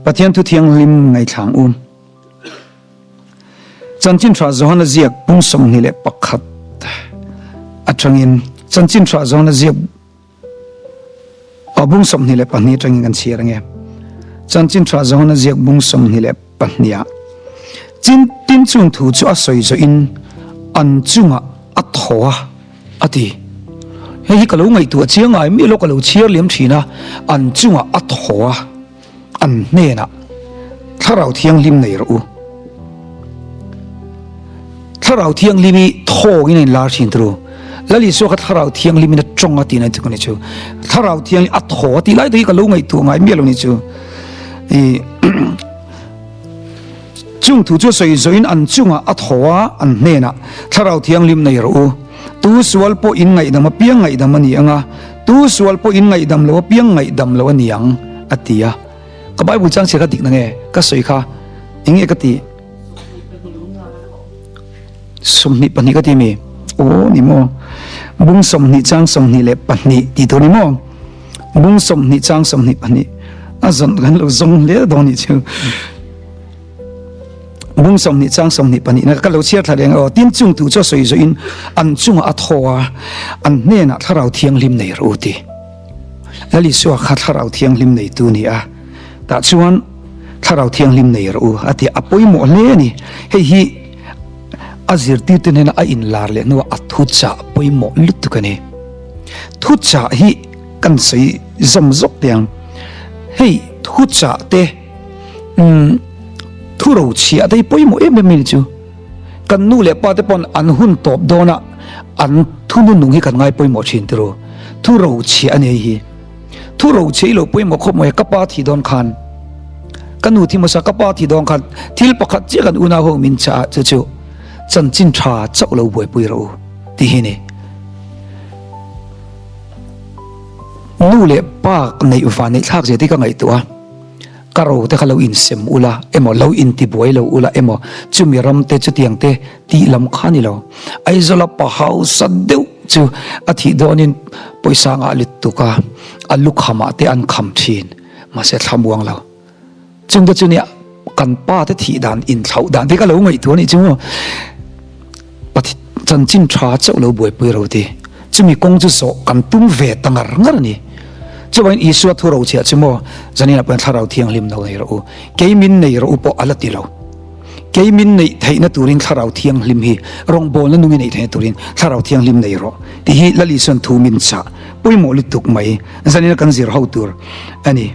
Pathian thu thianghlim ngaithlang u. Chanchin Tha Johana ziak bung 21 atangin Chanchin Tha Johana ziak aw bung 22 atangin kan chhiar ange. Chanchin Tha Johana ziak bung 22 ah Chin tin chung thu chu a sawi zawhin an chungah a thaw a a ti. Hei hi ka lo ngaihtuah chiang ngai miah lo ka lo chhiar liam thin a, an chungah a thaw a. An hnenah, Thlarau Thianghlim nei rawh u. Thlarau Thianghlim hi thawngin a inlar thin turu. Lal Isua kha Thlarau Thianghlimin a tawng a tih na chu ni chu. Thlarau Thianghlim a thaw a tih lai te hi ka lo ngaihtuah ngai miah lo ni chu. I chung thu chu sawi zawhin an chungah a thaw a, an hnenah, Thlarau Thianghlim nei rawh u. Tu sual pawh in ngaihdam apiang ngaihdam a ni ang a, Tu sual pawh in ngaihdam lo apiang ngaihdam lo a ni ang, a ti a. Ka Bible chang chhiar kha dik na nge? Ka sawi kha eng nge ka tih? 22 ka ti mi? Aw ni maw? Bung 20 chang 22 tih tur ni maw? Bung 20 chang 22 a zawn kan lo zawng hle dawn nih chu. Bung 20 chang 22 na ka lo chhiar thla reng aw. Tin chung tu chu a sawi zawhin an chungah a thaw a, an hnenah Thlarau Thianghlim nei rawh u ti. Lal Isua kha Thlarau Thianghlim neitu ni a, tah chuan Thlarau Thianghlim nei rawh u a ti a, a pawimawh hle a ni. Hei hi a zirtirte hnena a inlar leh hnuah a thuchah pawimawh lutuk a ni. Thuchah hi kan sawi zawm zawk teh ang. Hei thuchah te. Umm thu ro chhiah te hi pawimawh em em mai ni chu. Kan nu leh pa te pawn an hun tawp dawn a an thu nunung hi kan ngai pawimawh thin tiro. Thu ro chhiah a nei hi. Thu ro chhiah i lo pawimawh khawp mai ka pa thi dawn khan ka nu thi hmasa ka pa thi dawn khan thil pakhat chiah kan unau ho min chah a chu chu chanchin tha chauh lo buaipui rawh u tih hi ni. Nu leh pa neih van neih thlak zia te hi ka ngaihtuah a. Ka ro te kha lo insem ula emaw, lo intibuai lo ula emaw, chumi ram te chutiang te tih lam kha ni lo. Aizawla pa hausa deuh chu a thih dawnin pawisa ngah lutuk a, a lukhamah te an kham thin, mahse thlamuang lo. Chungte chu nia kan pa te thih dan inthlauh dan te ka lo ngaihtuah a nih chu maw. Chanchin tha chauh lo buaipui ro ti. Chumi kawng chu zawh kan tum ve ta ngar ngar a ni. Chuvangin Isua thu rochhiah chu maw, Zaninah pawhin Thlarau Thianghlim no nei rawh u, kei min nei rawh u pawh a la ti lo. Kei min neih theihna turin Thlarau Thianghlim hi rawngbawlna nungi neih theihna turin Thlarau Thianghlim nei rawh tih hi Lal Isuan thu min chah pawimawh lutuk mai. Zanina kan zir ho tur a ni.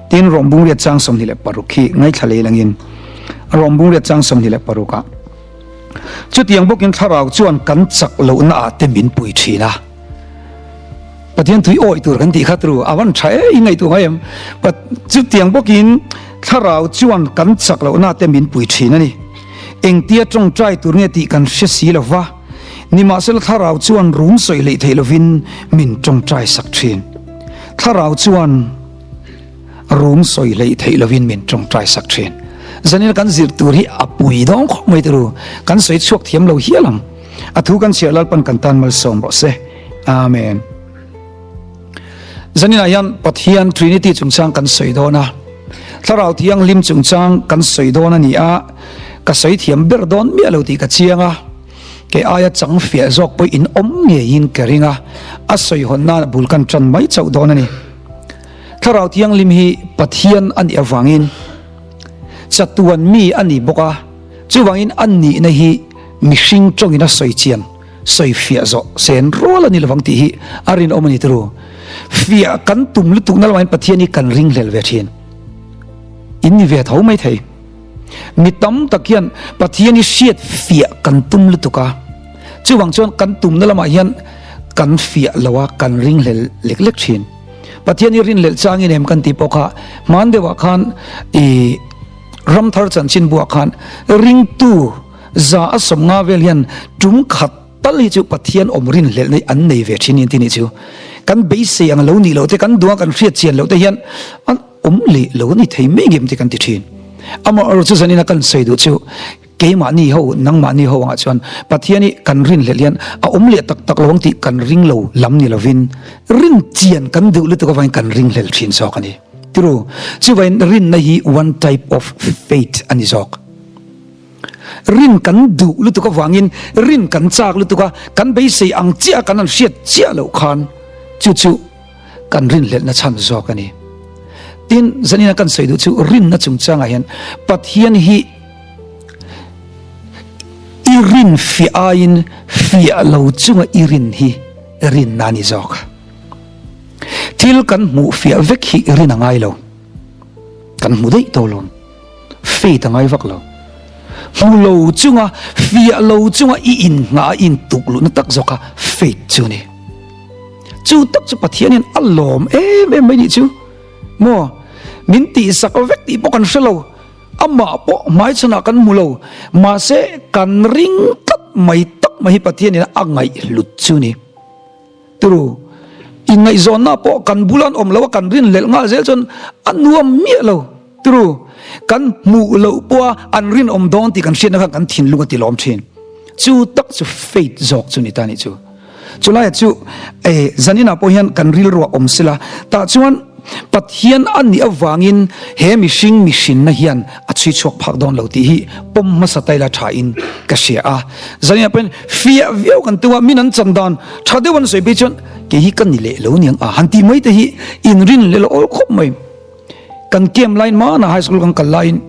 Tin, Rawmbung riat chang 26 hi ngaithla lei langin Rawmbung riat chang 26 ah Chutiang bawkin Thlarau chuan kan chak lohna ah te min pui thin a. Pathian tui awih tur kan tih kha tru a van tha e i ngaihtuah ngai em? Chutiang bawkin Thlarau chuan kan chak lohna ah te min pui thin a ni. Engtia tawngtai tur nge tih kan hre si lo va, nimahsela Thlarau chuan rum sawi hleih theih lovin min tawngtai sak thin. Thlarau chuan. Rum sawi hleih theih lovin min tawngtai sak thin. Zanina kan zir tur hi a pui dawng khawp mai turu. Kan sawi chhuak thiam lo hial ang. A thu kan chhiar Lalpan kan tan malsawm rawh se. Amen. Zanina hian Pathian Trinity chungchang kan sawi dawn a. Thlarau Thianghlim chungchang kan sawi dawn a ni a. Ka sawi thiam ber dawn miah lo tih ka chiang a. Kei aia chang fiah zawk pawh in awm ngeiin ka ring a. A sawi hawn nan a bul kan tan mai chauh dawn a ni. Thlarau Thianghlim hi Pathian a nih avangin chatuan mi a ni bawk a, chuvangin a nihna hi mihring tawngin a sawi chian, sawi fiah zawh sen rual a ni lovang tih hi a rinawm a ni turu. Fiah kan tum lutukna lamah hian Pathian hi kan ringhlel ve thin. In ni ve tho mai thei. Mi tam tak hian Pathian hi hriat fiah kan tum lutuk a, chuvang chuan kan tumna lamah hian kan fiah lo a, kan ringhlel lek lek thin. Pathian hi rinhlelh changin em kan tih pawh kha hman deuhah khan i ramthar chanchin buah khan ringtu za a sawmnga vel hian tum khat tal hi chu Pathian awm rinhlelh nei an nei ve thin in ti nih chu. Kan beisei ang lo nih loh te kan duang kan hriat chian loh te hian an awm leh lo a ni thei mai ngem te kan ti thin. Amaherawhchu chu zanin a kan sawi duh chu Keimahni ho, nangmahni ho angah chuan Pathian hi kan rinhlelh hian a awm leh tak tak lo ang tih kan ring lo lam ni lovin rin chian kan duh lutuk avangin kan ringhlel thin zawk a ni. Tiru, chuvaiin rinna hi one type of faith a ni zawk. Rin kan duh lutuk avangin rin kan chak lutuk a, kan beisei ang chiah a kan han hriat chiah loh khan chu chu kan rinhlelhna chhan zawk a ni. Tin, zanina kan sawi duh chu rinna chungchangah hian Pathian hi i rin fiah aiin fiah lo chunga i rin hi rinna a ni zawk a. Thil kan hmuh fiah vek hi rin a ngai lo. Kan hmu daih tawh lo. Faith a ngai vak lo. Hmu lo chunga, fiah lo chunga i innghah a intuk luhna tak zawk kha faith chu a ni. Chu tak chu Pathian hian a lawm em em mai nih chu. Maw? Min tihsak vek tih pawh kan hre lo. Amah pawh hmaichhanah kan hmu lo. Mahse kan ring tlat mai tak mai hi Pathian in a ngaihhlut chu a ni. Turu, inngaihzawnna pawh kan bula an awm lo a, kan rin lelh nghal zel chuan a nuam miah lo. Turu, kan hmuh loh pawha an rinawm dawn tih kan hriatna khan kan thinlung a tilawm thin. Chu tak chu faith zawk chu ni ta nih chu. Chulaiah chu eh zaninah pawh hian kan rilruah awm sela, tah chuan Pathian a nih avangin he mihring mihrinna hian a chhui chhuak phak dawn lo tih hi pawm hmasa taila thain ka hria a. Zaninah pawhin fiah viau kan tum a, min an chan dan tha deuh an sawi phei chuan kei hi ka ni leh lo niang a han tih mai te hi inrin leh lo awl khawp mai. Kan camp laiin hmana high school kan kal laiin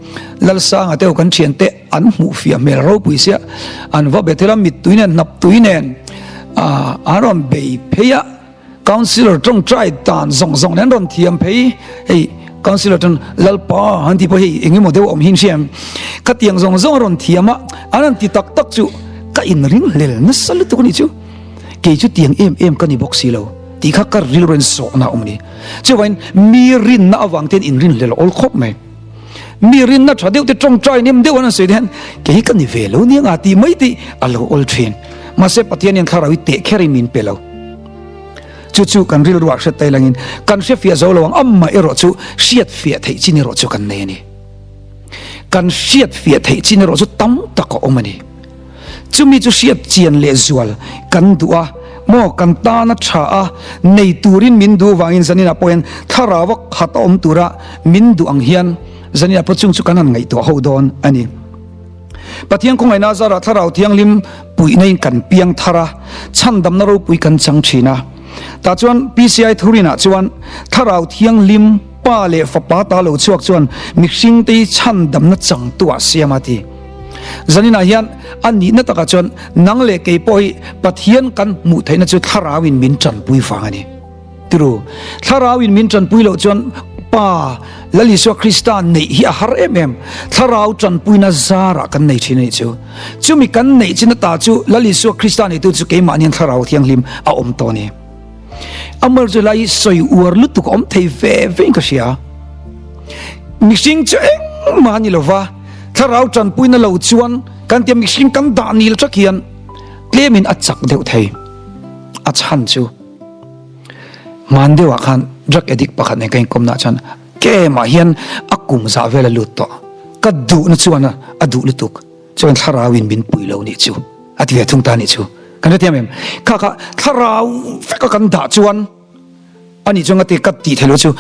Lalsanga te ho kan thian te an hmuh fiah hmel ropui sia an va be thel a, mittui nen hnap tui nen an rawn bei phei a. Councillor tawngtai dan zawng zawng nen rawn thiam phei hei Councillor chuan Lalpa han tih pawh hei eng emaw deuh a awm hin hriam khatiang zawng zawng a rawn thiam a an han ti tak tak chu ka inring hlel nasa lutuk a nih chu kei chu tiang em em ka ni bawk si lo tih kha ka rilru in sawhna a awm a ni chuvangin mi rinna avang te hian inrin hlel a awl khawp mai. Mi rinna tha deuh te tawngtai nem deuh an sawi te hian kei hi ka ni ve lo nia nga tih mai tih a lo awl thin. Mahse Pathian hian thlarau hi teh kher in min pe lo. Chu chu kan rilruah hriat tai langin kan hre fiah zo lo ang amah erawh chu hriat fiah theih chin erawh chu kan nei a ni. Kan hriat fiah theih chin erawh chu tam tak a awm a ni. Chumi chu hriat chian leh zual kan duh a, maw kan tana tha a, nei turin min duh vangin zaninah pawh hian thlarau a khat a awm tura min duh ang hian zaninah pawh chung chu kan han ngaihtuah ho dawn a ni. Pathian khawngaihna zarah thlarau thianghlim puihna in kan piang thar a, chhandamna ropui kan chang thin a. Tah chuan PCI thurinah chuan thlarau thianghlim Pa leh Fapa ta lo chhuak chuan mihringte hi chhandamna changtuah siam a ti. Zaninah hian a nihna takah chuan nang leh kei pawh hi Pathian kan hmuh theihna chu thlarauin min tanpui vang a ni. Tiru, thlarauin min tanpui loh chuan Pa Lal Isua Krista neih hi a har em em. Thlarau tanpuina zarah kan nei thin a nih chu. Chumi kan neih chin ata chu Lal Isua Krista neitu chu keimahnian Thlarau Thianghlim a awm tawh a ni. Amar chu lai sawi uar lutuk a awm thei ve vein ka hria. Mihring chu engmah a ni lova, thlarau tanpuina lo chuan kan tia mihring kan dah nil tak hian tlemin a chak deuh thei. A chhan chu hman deuhah khan drug addict pakhat nen ka inkawmnaah chuan kemah hian a kum zah vel a lut tawh. Ka duhna chuan a duh lutuk. Chuan thlarauin min pui lo nih chu a ti ve thung ta nih chu. Kan hrethiam em? Kha kha thlarau veka kan dah chuan ani chuan ka ti ka tih theih loh chu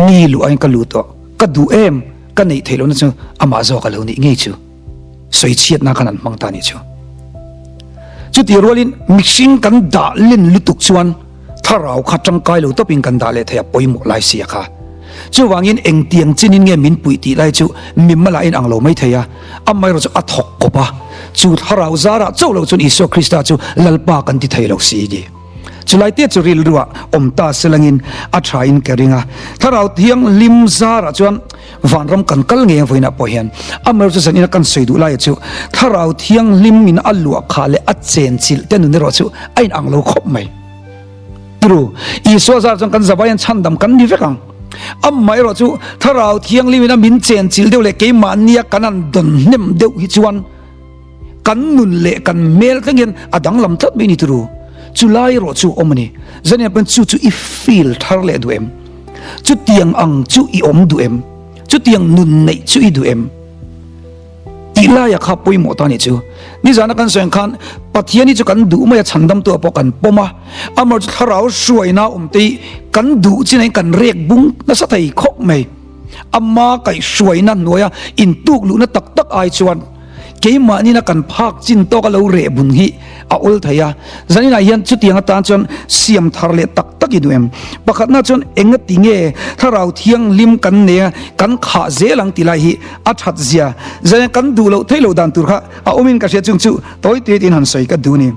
mi luh aiin ka luh tawh. Ka duh em ka neih theih lohna chu amah zawk a lo nih ngei chu. Sawi chhiatna khan an hmang ta nih chu. Chutih rualin mihring kan dah len lutuk chuan Thlarau kha tangkai lo tawpin kan dah leh thei a pawimawh lai sia kha. Chuvangin engtiang chinin nge min puih tih lai chu mimmal ah inang lo mai thei a, amaherawh chu a thawk kawp a, chu thlarau zarah chauh lo chuan Isua Krista chu Lalpa kan ti thei lo si ni. Chulai te chu rilruah awm ta selangin a tha in ka ring a, thlarau thianghlim zarah chuan vanram kan kal ngei ang vawiinah pawh hian amaherawh chu zanina kan sawi duh laia chu thlarau thianghlim in a luah khah leh a chenchilh te nun erawh chu a inang lo khawp mai. Tiru, Isua zar chuan kan zavai an chhandam kan ni vek ang. Amaherawh chu Thlarau Thianghlim in a min chenchilh deuh leh keimahnia kan han dawn hnem deuh hi chuan kan nun leh kan hmel thleng hian a danglam tlat mai a ni tiru. Chulai erawh chu awm a ni. Zaniah pawhin chu chu i feel thar leh duh em? Chutiang ang chu i awm duh em? Chutiang nun neih chu i duh em? Tih laia kha pawimawh ta a nih chu. Nizana kan sawi ang khan Pathian hi chu kan duh mai a, chhandamtu ah pawh kan pawm a, amaherawhchu thlarau hruaina awm te hi kan duh chin ahin kan rek bung nasa thei khawp mai. Ama kaihhruaina hnuaia intuk luhna tak tak ai chuan keimahnin a kan phak chin tawk a lo reh bun hi a awl thei a. Zaninah hian chutiang atan chuan siam thar leh tak tak i duh em? Pakhatna chuan engati nge thlarau thianghlim kan nei a, kan khah zel ang ti lai hi a that zia. Zanin kan duh loh theih loh dan tur kha a awmin ka hria chung chu tawi tui tiin han sawi ka duh a ni.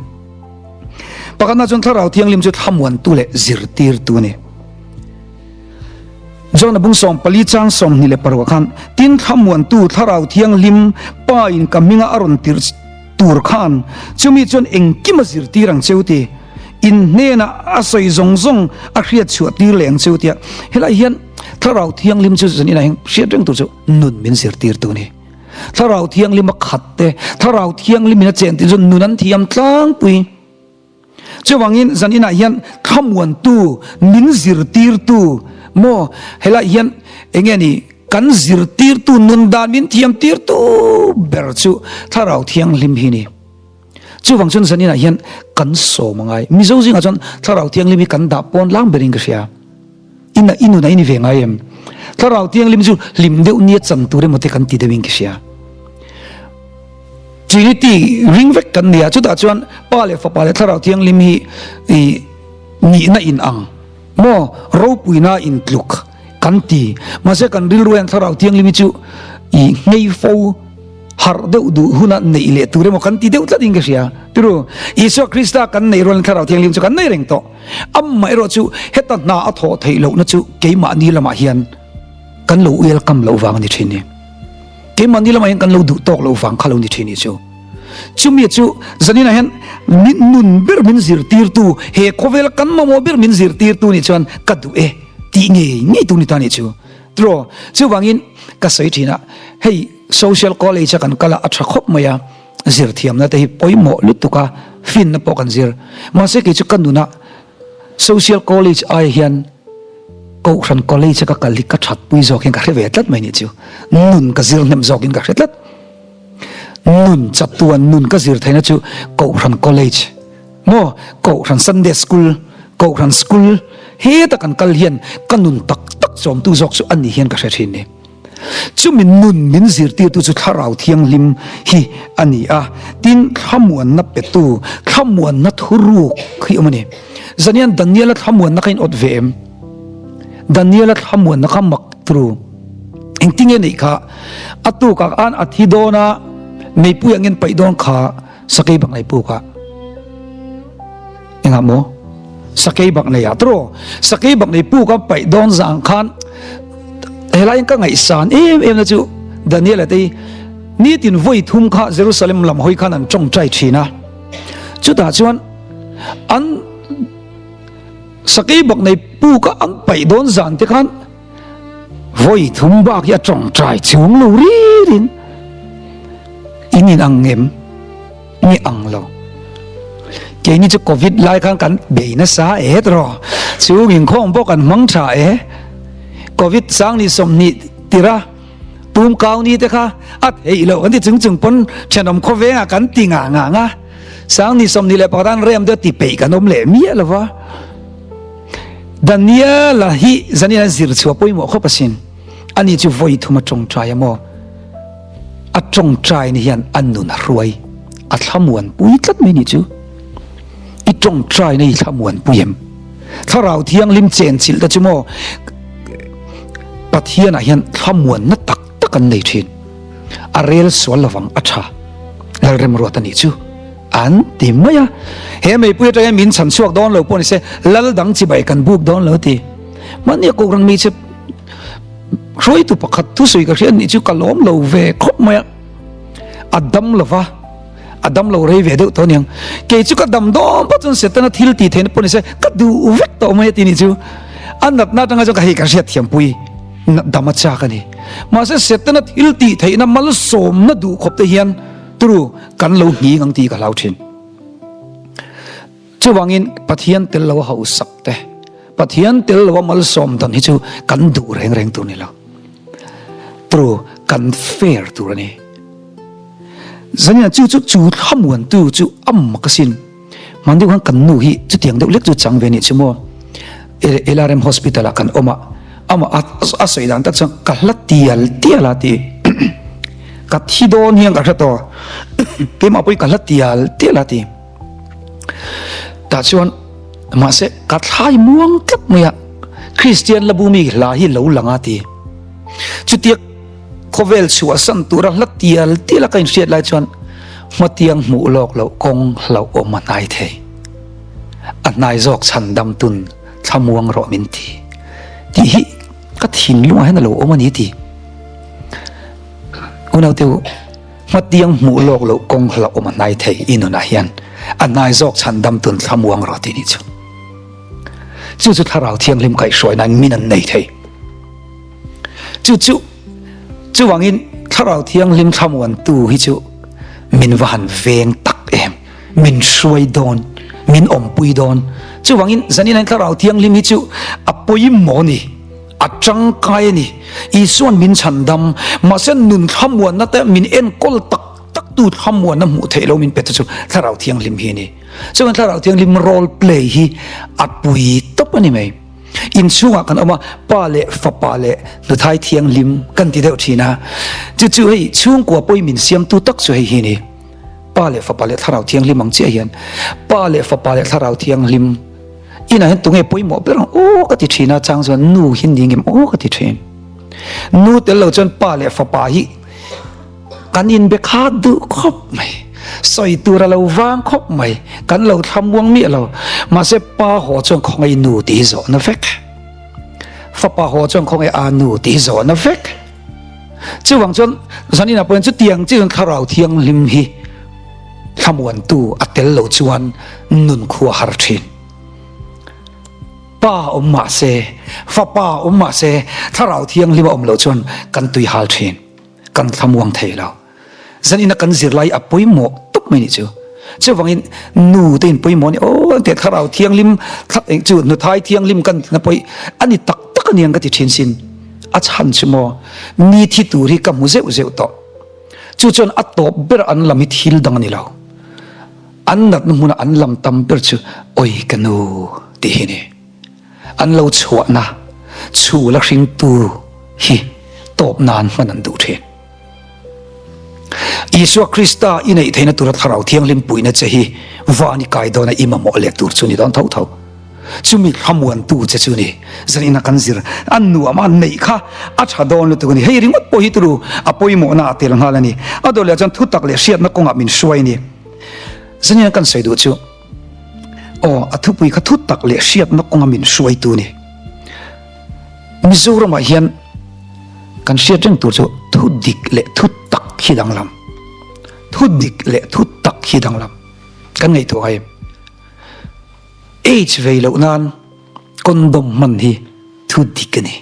Pakhatna chuan thlarau thianghlim chu thlamuantu leh zirtirtu a ni. John-a bung 14 chang 26 khan, Tin thlamuantu Thlarau Thianghlim Pa in ka hminga a rawn tirh tur khan chumi chuan engkim a zirtir ang cheu ti, in hnenah a sawi zawng zawng a hriat chhuah tir leh ang cheu tia helai hian Thlarau Thianghlim chu zan inah hian hriat reng tur chu nun min zirtir tu ni. Thlarau Thianghlim a khat te, Thlarau Thianghlim in a chen tih chu nun an thiam tlangpui. Chuvangin zan inah hian thlamuantu, min zirtirtu maw helaiah hian eng nge ni kan zirtirtu nun dan min thiamtirtu ber chu Thlarau Thianghlim hi ni. Chuvang chuan zan inah hian kan sawm a ngai. Mizo zingah chuan Thlarau Thianghlim hi kan dah pawn lang berin ka hria. Ina i nunah i ni ve ngai em? Thlarau Thianghlim chu hlim deuh nia chan tur emaw te kan ti deuhin ka hria. Trinity ring vek kan nia, chutah chuan Pa leh Fapa leh Thlarau Thianghlim hi i nihna in ang maw ropuina in tluk kan ti. Mahse kan rilru hian Thlarau Thianghlim hi chu i nghei fo harh deuh duh huna neih leh tur emaw kan ti deuh tlat in ka hria. Tiru, Isua Krista kan neih rualin Thlarau Thianghlim chu kan nei reng tawh. Amaherawh chu heta hna a thawh theih lohna chu keimahni lamah hian kan lo welcome loh vang a ni thin ni. Keimahni lamah hian kan lo duh tawk loh vang kha lo ni thin ni chu. Chumi chu zaninah hian min nun ber min zirtirtu, he khawvela kan mamawh ber min zirtirtu nih chuan ka duh e tih ngei ngei tur ni ta nih chu. Tiraw? Chuvangin ka sawi thin a, hei social college a kan kal a, a tha khawp mai a. Zir thiamna te hi pawimawh lutuk a, finna pawh kan zir. Mahse kei chu ka nunah Social College ai hian Kohhran College a ka kal hi ka thatpui zawk hian ka hre ve tlat mai nih chu. Nun ka zir hnem zawkin ka hre tlat. Nun chatuan nun ka zir theihna chu Kohhran College maw, Kohhran Sunday School, Kohhran School heta kan kal hian ka nun tak tak chawmtu zawk chu a ni hian ka hre thin ni. Chumi nun min zirtirtu chu Thlarau Thianghlim hi a ni a, tin thlamuanna petu, thlamuanna thuruk hi awm a ni. Zanian Daniela thlamuanna kha in awt ve em? Daniela thlamuanna kha mak tru. Engtinge neih kha? A tukah khan a thi dawn a, meipui angin paih dawn kha sakei bak nei puk a. Engah maw? Sakei bak nei ah tawh. Sakei bak nei puk a paih dawn zang khan helai ka ngaihsan em em na chu Daniel a te nitin vawi thum kha Jerusalem lam hawi khan an tawngtai thin a. Chutah chuan an sakei bak nei puk a an paih dawn zan te khan Vawi thum bak hi a tawngtai chung lo ririn in in ang ngem nge ang lo. Keini chu Covid lai khan kan bei nasa e tawh chung inkhawm pawh kan hmang tha e. Covid sangni 20 tira tum kau ni te kha a theih loh kan ti chung chung pawn thenawm khawvengah kan ti ngah ngah nga. Sangni 21 an rem deuh ti peih kan awm leh miah lova. Daniela hi zanin an zir chhuah pawimawh khawp asin. Ani chu vawi thum a tawngtai a maw? A tawngtai ni hian a nun a hruai, a thlamuan pui tlat mai ni chu. I tawngtai na i thlamuan pui em? Thlarau Thianghlim chenchilh te chu maw Pathianah hian thlamuanna tak tak an nei thin. A rel sual lovang a tha. Lalremruat a nih chu. An ti mai a, he meipui atang hian min chhan chhuak dawn lo pawh ni se, lal dang chibai kan buk dawn lo ti. Mahni a Kohhran hmeichhe hruaitu pakhat thusawi ka hria nih chu ka lawm lo ve khawp mai a, a dam lo va, a dam lo rei ve deuh tawh aniang. Kei chu ka dam dawn phawt chuan Setana thil tih theihna pawh ni se, ka duh vek tawh mai a ti nih chu. A natna atanga chuan ka hei ka hriat thiampui dam a chak a ni. Mahse Setana thil tih theihna malsawmna duh khawp te hian Turu, kan lo nghing ang tih ka hlau thin. Chuvangin Pathian tel lo a hausak te, Pathian tel lo a malsawm dan hi chu kan duh reng reng tur ni lo. Turu, kan fair tur a ni. Zanina chu chu chu thlamuantu chu a mak asin. Hman deuh khan kan nu hi chutiang deuh lek chu chang ve nih chu maw. LRM Hospital ah kan awm a, amah a sawi dan tak chuan ka hla tial tial a ti. Ka thi dawn hian ka hre tawh. Keimah pawhin ka hla tial tial a ti. Tah chuan mahse ka thlai muang tlat mai a, Kristian Labumi hla hi lo lang a ti. Chutia khawvel chhuahsan tura hla tial tial a ka inhriat lai chuan hmatiang hmuh lawk loh kawng hlauhawm a hnai thei. A hnai zawk chhan dam tun thlamuang rawh min ti. Tih hi ka thinlungah hian a lo awm a ni ti. Unaute u, hmatiang hmuh lawk loh kawng hlauhawm a hnai thei i nunah hian a hnai zawk chhan dam tun thlamuang rawh tih nih chu. Chu chu thlarau thianghlim kaihhruainain min an nei thei. Chu chu chuvangin Thlarau Thianghlim thlamuantu hi chu min va han veng tak em, min hruai dawn, min awmpui dawn. Chuvangin zanin Thlarau Thianghlim hi chu a pawimawh a ni, a tangkai a ni. Isuan min chhandam, mahse nun thlamuanna te min enkawl tak tak tu thlamuanna hmuh theih lo min pe tu chu Thlarau Thianghlim hi a ni. Chuvangin Thlarau Thianghlim role play hi a pui tawp a ni mai. Inchhungah kan awm a, Pa leh Fapa leh Hnuthai Thianghlim kan ti deuh thin a. Chu chu hei chhungkua pawi min siamtu tak chu hei hi a ni. Pa leh Fapa leh Thlarau Thianghlim ang chiah hian Pa leh Fapa leh Thlarau Thianghlim inah hian tunge pawimawh ber ang aw ka ti thin a, chang chuan nu hi ni ngem aw ka ti thin. Nu tel lo chuan Pa leh Fapa hi Kan inbe kha duh khawp mai. Sawi tur a lo vang khawp mai. Kan lo thlamuang miah lo. Mahse pa haw chuan khawngaih nu tih hi zawhna vek. Fapa haw chuan khawngaih a nu tih hi zawhna vek. Chuvang chuan zaninah pawhin chutiang chi chuan thlarau thianghlim hi thlamuantu a tel lo chuan nun khua har thin. Pa awm mahse, fapa awm mahse thlarau thianghlim a awm lo chuan kan tui hal thin. Kan thlamuang thei lo. Zanina kan zirlai a pawimawh tawp mai nih chu. Chuvangin nu te in pawimawh a ni aw teh thlarau thianghlim chu hnuthai thianghlim kan na pawi a ni tak tak a niang ka ti thin sin. A chhan chu maw mi thi tur hi ka hmu zeuh zeuh tawh. Chu chuan a tawp ber an lam hi thil dang a ni lo. An natna hmuna an lam tam ber chu awi ka nu tih hi a ni. An lo chhuahna chhul a hringtu hi tawp nan hman an duh thin. Isua Krista i neih theihna tura Thlarau Thianghlim puihna che hi van i kai dawna i mamawh leh tur chu ni dawn tho tho. Chumi thlamuantu che chu ni. Zanina kan zir a nuam a neih kha a tha dawn lutuk a ni. Hei ringawt pawh hi turu a pawimawhna a tel nghal a ni. A dawt leh chuan thutak leh hriatna kawngah min hruai a ni. Zanina kan sawi duh chu. Aw, a thupui kha thu tak leh hriatna kawnga min hruaitu ni. Mizoramah hian kan hriat reng tur chu thu dik leh thu tak hi danglam. Thu dik leh thu tak hi danglam. Kan ngaihtuah ngai em? Aids vei loh nan condom hman hi thu dik a ni.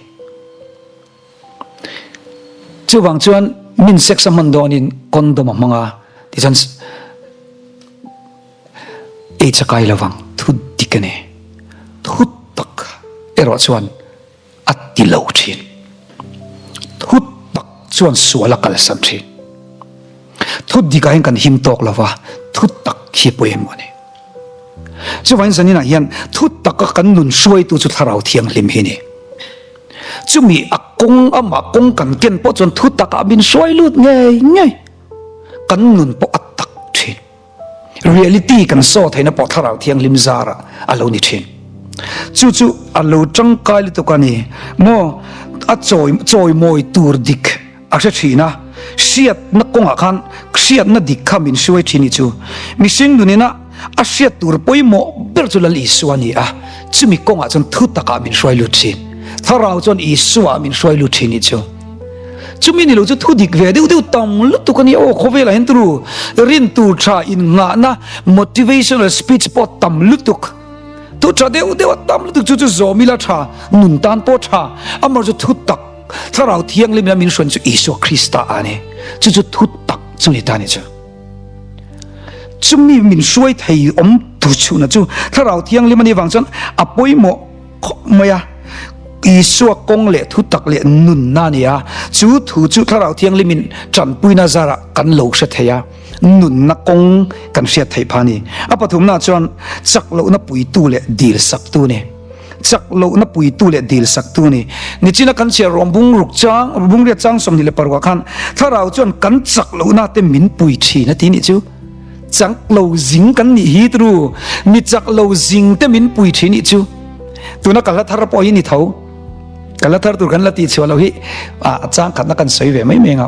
Chuvang chuan min sex a hman dawnin condom a hmang a, tichuan Aids a kai lovang, thu dik a ni. Thu tak erawh chuan a ti lo thin. Thu tak chuan sual a kalsan thin. Thu dikah hian kan him tawk lova, thu tak hi pawimawh a ni. Chuvangin zaninah hian thu taka kan nun hruaitu chu Thlarau Thianghlim hi a ni. Chumi a kawng amah kawng kan ken pawh chuan thu takah min hruai lut ngei ngei. Kan nun pawh a tak thin. Reality kan saw theihna pawh Thlarau Thianghlim zarah a lo ni thin. Chu chu a lo tangkai lutuk a ni maw? A chawi chawimawi tur dik a hre thin a, hriatna kawngah khan hriatna dik kha min hruai thin ni chu. Mihring nunina a hriat tur pawimawh ber chu Lal Isua a ni a, chumi kawngah chuan thu takah min hruai lut thin. Thlarau chuan Isua min hruai lut thin ni chu. Chumi ni lo chu thu dik ve deuh deuh tam lutuk a ni. Aw khawvelah hian turu rin tur tha innghahna motivational speech pawh tam lutuk. Thu tha deuh deuh a tam lutuk chu chu zawm ila tha, nun tan pawh tha. Amaherawhchu chu thu tak Thlarau Thianghlim ina min hruain chu Isua Krista a ni. Chu chu thu tak chu ni ta ni chu. Chumi min hruai thei awm tu chhuna chu Thlarau Thianghlim a nih vang chuan a pawimawh khawp mai a. Isua kawng leh thutak leh nunna a ni a, chu thu chu Thlarau Thianghlimin tanpuina zarah kan lo hre thei a, nunna kawng kan hriat theih phah a ni. A pathumnaah chuan chak lohna puitu leh dilsaktu a ni. Chak lohna puitu leh dilsaktu a ni. Nichina kan chhiar rawng bungruk chang, bungriat chang 26 ah khan Thlarau chuan kan chak lohna te min pui thin a ti nih chu. Chak lo zing kan nih hi tru, mi chak lo zing te min pui thin nih chu. Tuna ka hla thar pawh hi ni tho. Ka hla thar tur kan la tih chhuah lo hi a chang khatna kan sawi ve mai mai ang a.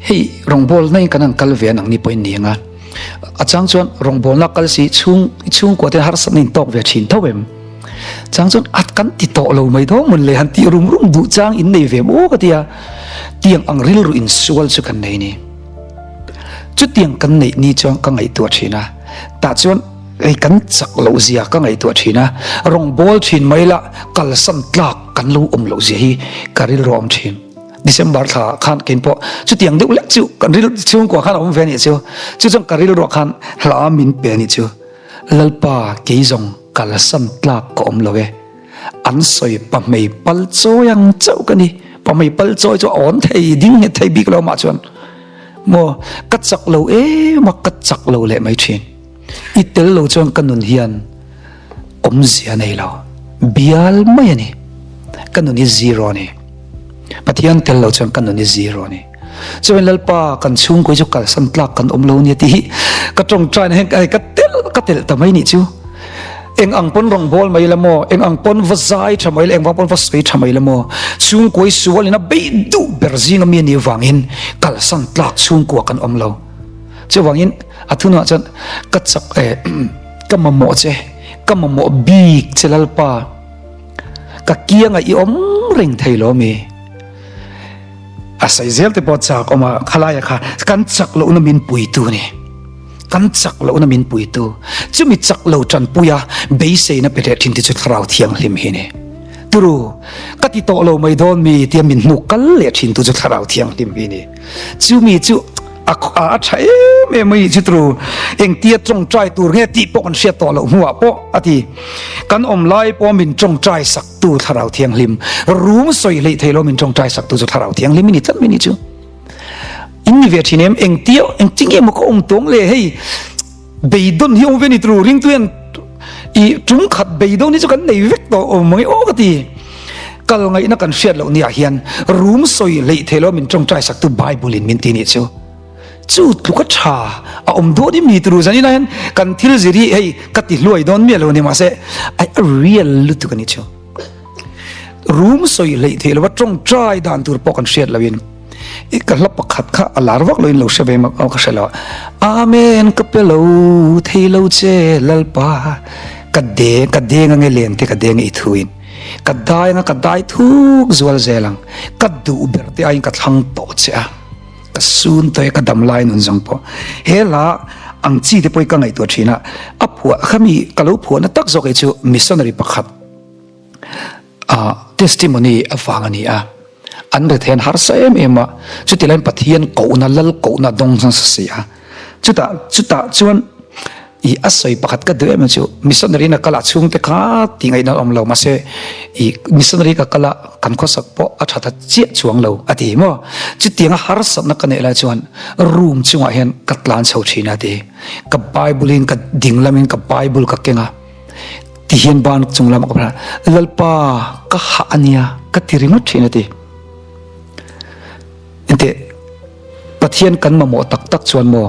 Hei rawngbawlna in kan han kal ve a nang ni pawhin ni ang a. A chang chuan rawngbawlna kal si chhung chhungkua te harsatna in tawk ve thin tho em. Chang chuan a kan ti tawh lo mai dawn mawn le han tih rum rum duh chang in nei ve maw ka ti a. Tiang ang rilru insual chu kan nei ni. Chutiang kan neih ni chuan ka ngaihtuah thin a, tah chuan hei kan chak loh zia ka ngaihtuah thin a, rawngbâwl thin mai la kalsan tlak kan lo awm loh zia hi ka rilru a awm thin. December thla ah khan kein pawh chutiang deuh lek chu kan rilru chhungkua khan a awm ve a nih chu, chu chuan ka rilruah khan hla min pe a nih chu, Lalpa kei zawng kalsan tlak ka awm lo e. An sawi pahmei pal chawi ang chauh ka ni. Pahmei pal chawi chu a awn thei ding nghet thei bik lo mah chuan maw ka chak lo em a ka chak lo leh mai thin. I tel lo chuan ka nun hian awmzia nei lo bial mai a ni. Ka nun hi zero a ni. Pathian tel lo chuan ka nun hi zero a ni. Chuan Lalpa kan chhungkawi chu kalsan tlak kan awm lo nia tih hi ka tawngtai na hian ka tel ka telh ta mai nih chu. Eng ang pawn rawngbâwl mai la maw, eng ang pawn va zai tha mai la, eng vang pawn va sawi tha mai la maw, chhungkuai sualin a beih duh ber zinga mi a nih vangin kalsan tlak chhungkua kan awm lo. Chuvangin a thunuah chuan ka chak eh ka mamawh che, ka mamawh bik che Lalpa, ka kiangah i awm reng thei lo mi. A sawi zel te pawh chak awm a, khalaia kha kan chak lohna min puitu a ni. Kan chak lohna min puitu. Chumi chak lo tanpuia beiseina pe leh thin te chu Thlarau Thianghlim hi a ni. Turu, ka ti tawh lo mai dawn mi tia min hnuk kal leh thin tu chu Thlarau Thianghlim hi a ni. Chumi chu a a tha em em mai chu turu, engtia tawngtai tur nge tih pawh kan hriat tawh loh hnuah pawh a ti. Kan awm lai pawh min tawngtai sak. Tu Thlarau Thianghlim, rum sawi hleih thei lo min tawngtai sak tu chu Thlarau Thianghlim i ni tlat mai ni chu. In ni ve thin em, engtia engtin nge maw ka awm tawng le hei beidawn hi awm ve ni turu ringtu hian i tum khat beidawn hi chu kan nei vek tawh awm mai aw ka ti. Kal ngaihna kan hriat loh ni ah hian rum sawi hleih thei lo min tawngtai sak tu Bible in min ti ni chu. Chu tluk a tha a awm dawn i mi turu zanin ah hian kan thil zir hi hei ka ti hluai dawn miah lo ni mahse a real lutuk a ni chu. Room sawi hleih theih lova tawngtai dan tur pawh kan hriat lo in i ka hla pakhat kha a lar vak lo in lo hre ve mak ka hre lo a Amen ka pe lo thei lo che Lalpa ka de ka deng ange len te ka deng i thu in ka dai anga ka dai thuk zual zel ang ka duh ber te aiin ka thlang tawh che a. Ka sun tawh e, ka dam lai nun zawng pawh. He hla ang chi te pawh hi ka ngaihtuah thin a, a phuah kha mi ka lo phuahna tak zawk hi chu missionary pakhat ah testimony avang a ni a. An rethei an harsa em em a, chuti laiin Pathian kohna, Lal kohna dawng nasa si a. Chutah chutah chuan i a sawi pakhat ka duh em em chu missionary na kal ah chhungte kha tih ngaihna awm lo mahse i missionary ka kal a kan khawsak pawh a tha ta chiah chuang lo a ti maw chutianga harsatna ka neih lai chuan room chungah hian ka tlan chho thin a ti ka bible in ka ding lamin ka bible ka keng a ti hian ban chung lamah ka lalpa ka hah ania ka ti ringawt thin a ti Enteh, Pathian kan mamawh tak tak chuan maw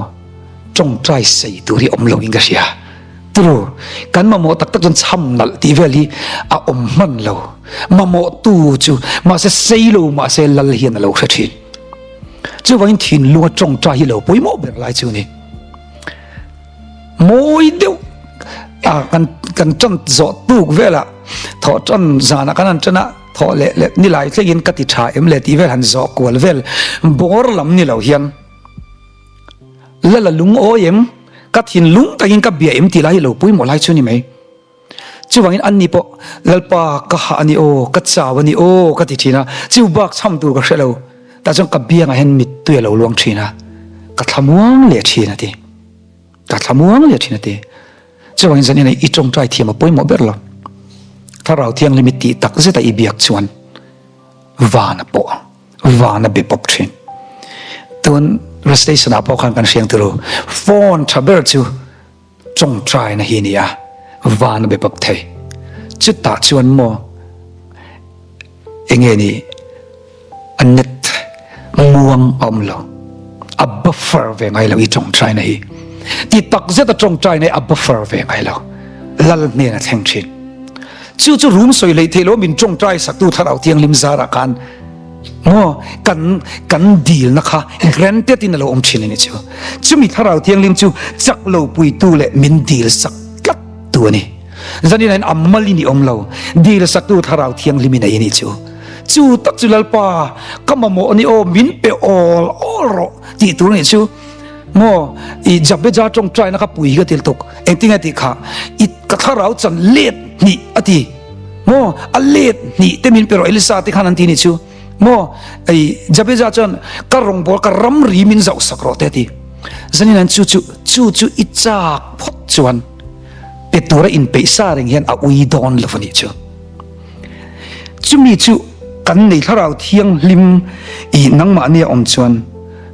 tawngtai sei tur hi awm lo in ka hria. Turu, kan mamawh tak tak chuan chham nalh tih vel hi a awm hman lo. Mamawh tu chu mahse sei lo mahse lal hian a lo hre thin. Chuvangin thinlunga tawngtai hi lo pawimawh ber lai chu ni. Mawi deuh a kan kan tan zawh tuk velah thawh tan zanah kan han tan a. Thawh leh leh ni lai thlengin ka ti tha em le tih vel han zawh kual vel bawr lam ni lo hian la la lungawi em ka thinlung takin ka bia em tih lai hi lo pawimawh lai chu ni mai. Chuvangin an ni pawh Lalpa ka hah a ni aw ka chau a ni aw ka ti thin a chu bak chham tur ka hre lo tah chuan ka biangah hian mittui a lo luang thin a ka thlamuang leh thin a ti ka thlamuang leh thin a ti. Chuvangin zanin i tawngtai thiam a pawimawh ber lo. Thlarau Thianghlim i tih tak zeta i biak chuan van a pawh ang, van a be pawp thin. Tun station ah pawh khan kan hriang turu phone tha ber chu tawngtaina hi a ni a, van a be pawp thei. Chutah chuan maw enge ni a net muang a awm lo, a buffer ve ngai lo i tawngtaina hi. Ti tak zet a tawngtaina hi a buffer ve ngai lo, lal hnen a thleng thin. Chu chu rum sawi hleih theih lo min tawngtai saktu Thlarau Thianghlim zarah khan Maw kan kan dilna kha granted in a lo awm thin a ni chu. Chumi Thlarau Thianghlim chu chak lo puitu leh min dil sak tlat tu a ni. Zanin ah hian a mal in i awm lo, dil saktu Thlarau Thianghlim in a i nih chu. Chu tak chu Lalpa ka mamawh a ni aw, min pe awl awl rawh tih tur a nih chu. Maw i Jabeja tawngtaina kha pui hi ka til tuk, engtinge tih kha i ka thlarau chan let hnih a ti. Maw a let hnih te min pe rawh Elisa te khan an ti nih chu. Maw ei Jabeja chuan ka rawngbawl ka ramri min zauh sak rawh te a ti. Zanin an chu chu chu chu i chak phawt chuan pe tura inpeih sa reng hian a ui dawn lo a nih chu. Chumi chu kan nei thlarau thianghlim i nangmahni a awm chuan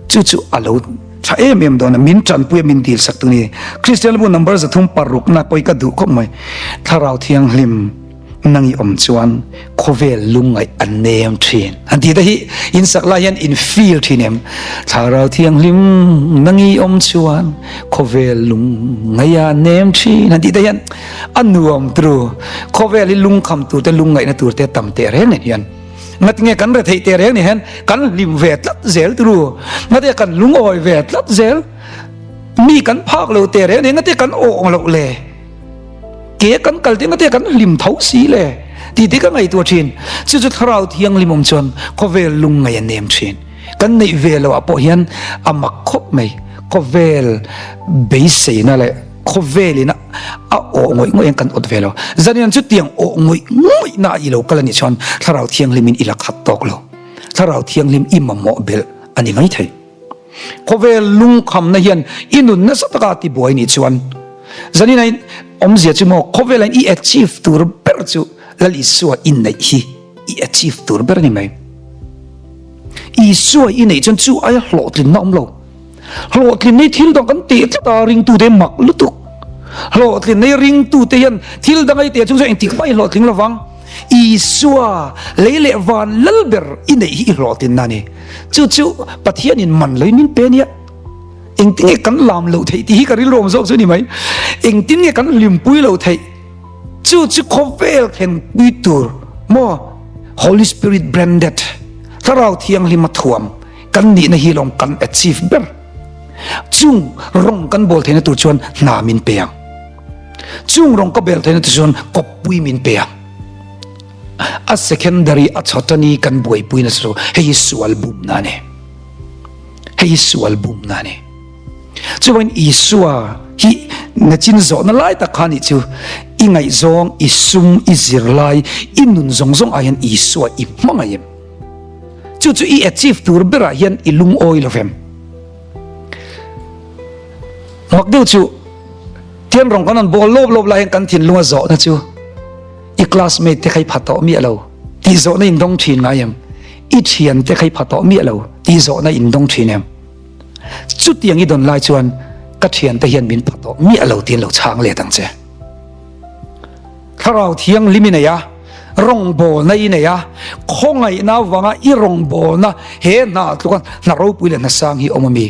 chu chu a lo tha em em dawn a, min tanpui a min dil sak tu ni. Kristian bu number 300 na pawh i ka duh khawp mai. Thlarau thianghlim nang i awm chuan khawvel lungngaih a nem thin. An tih te hi in sak lai hian in feel thin em? Thlarau thianghlim nang i awm chuan khawvel lungngaih a nem thin. An tih te hian A nuam tru. Khawvel hi lungkham tur te lungngaihna tur te tam teh reng nen hian ngatinge kan retheih teh reng ni hian kan hlim ve tlat zel tru. Ngatinge kan lungawi ve tlat zel. Mi kan phak lo teh reng nen ngatinge kan awng loh le. Ke kan kal te ngatinge kan hlim tho si le. Tih te ka ngaihtuah thin. Chu chu thlarau thianghlim awm chuan khawvel lungngaih a nem thin. Kan neih ve loh ah pawh hian a mak khawp mai. Khawvel beiseina leh Khawvelin a awh ngawih ngawih in kan awt ve lo. Zanian chutiang awh ngawih ngawih na i lo kal a nih chuan Thlarau Thianghlimin i la khat tawk lo. Thlarau Thianghlim i mamawh belh a ni mai thei. Khawvel lungkhamna hian i nun nasa taka a tibuai nih chuan zanin a awmzia chu maw khawvela i achieve tur ber chu Lal Isua i neih hi i achieve tur ber a ni mai. Isua i neih chuan chu aia hlawhtlinna awm lo. Hlawhtlin nei thil dang kan teh tlat a, ringtute mak lutuk. Hlawhtlin nei ringtute hian thil dang ei teh chung chuan engtik hmai hlawhtling lovang. Isua lei leh van lal ber i neih hi i hlawhtlinna a ni. Chu chu Pathianin man loin min pe nia. Engtin nge kan lam loh theih tih hi ka rilru awm zawk chu ni mai. Engtin nge kan hlimpui loh theih? Chu chu khawvel thlenpui tur maw? Holy Spirit branded, Thlarau Thianghlima thuam. Kan nihna hi lawng kan achieve ber. Chung rawng kan bawl theihna tur chuan hna min pe ang. Chung rawng ka bel theihna tur chuan kawppui min pe ang. A secondary a chhawtani kan buaipuina chu hei hi sual bumna a ni. Hei hi sual bumna a ni. Chuvangin Isua hi nachin zawhna lai tak kha nih chu i ngaihzawng, i sum, i zirlai, i nun zawng zawng ah hian Isua i hmangaih em? Chu chu i achieve tur berah hian i lungawi lo vem. Mak deuh chu Tian rawng kan rawn bawl lawp lawp lai hian kan thinlung a zawhna chu i classmate te kha i pha tawh miah lo tih zawhna in dawng thin ngai em? I thian te kha i pha tawh miah lo tih zawhna in dawng thin em? Chutiang i dawn lai chuan ka thian te hian min pha tawh miah lo tiin lo chhang let ang che. Thlarau Thianghlim i nei a, rawngbawlna i nei a, khawngaihna avanga i rawngbawlna he hna tluka hna ropui leh hna sang hi awm a mi?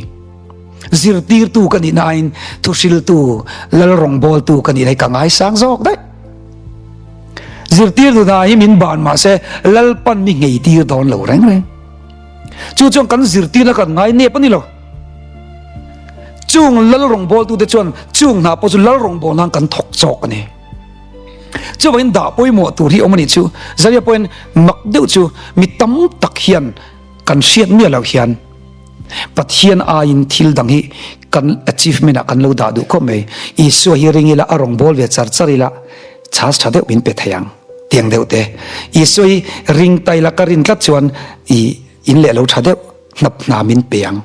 Zirtirtu ka nih nain thuhriltu, lal rawngbawltu ka nih na hi ka ngaisang zawk daih. Zirtirtu hna hi min ban mah se Lalpan mi ngheitir dawn lo reng reng. Chu chuan kan zirtirna kan ngai nep a ni lo. Chung lal rawngbawltute chuan chung hna pawh chu lal rawngbawlna ang kan thawk chawk a ni. Chuvangin dah pawimawh tur hi awm a nih chu. Zaria pawhin mak deuh chu mi tam tak hian kan hriat miah loh hian Pathian aiin thil dang hi kan achievement ah kan lo dah duh khawp mai. Isua hi ring ila a rawngbâwl ve char char ila chance tha deuh min pe thei ang tiang deuh te. Isua hi ring ta ila ka rin tlat chuan i in leh lo tha deuh hnap hna min pe ang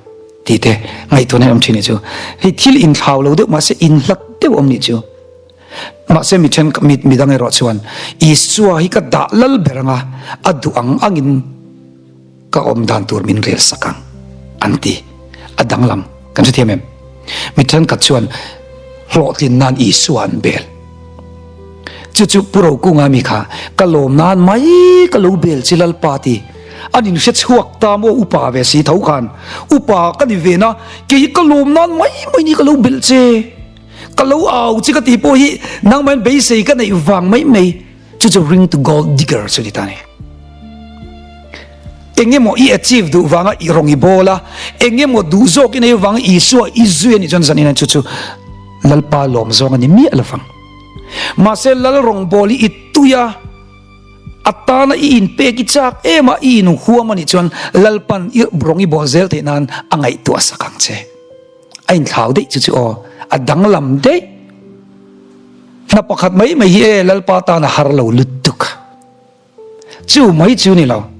tih te ngaihtuahna hi awm thin nih chu. Hei thil inthlau lo deuh mahse inhlat deuh awm nih chu. Mahse mi then mi midang erawh chuan Isua hi ka dah lal ber anga a duh ang angin ka awm dan tur min rel sak ang an ti. A danglam kan hrethiam em? Mi thenkhat chuan hlawhtlin nan Isua an bel. Chu chu Pu Rokunga mi kha ka lawm nan mai ka lo bel chi Lalpa ti. An inhre chhuak ta maw upa ve si tho khan upa ka ni ve na kei ka lawm nan mai mai ni ka lo bel che. Ka lo au chi ka tih pawh hi nangmahin beisei ka neih vang mai mai chu chu ring to gold digger chu ni ta ni. Engemaw i achieve duh vanga i rawng i bawl a, engemaw duh zawk i nei vanga Isua i zui a nih chuan zanin chu chu Lalpa lawm zawng a ni miah lovang. Mahse Lal rawngbawl hi i tui a, a tana i inpek i chak em a, i inhuam a nih chuan Lalpan i rawng i bawl zel theih nan a ngaihtuah sak ang che. A inthlau daih chu chu aw, a danglam daih. Hna pakhat mai mai hi e Lalpa tan a har lo lutuk. Chu mai chu ni lo.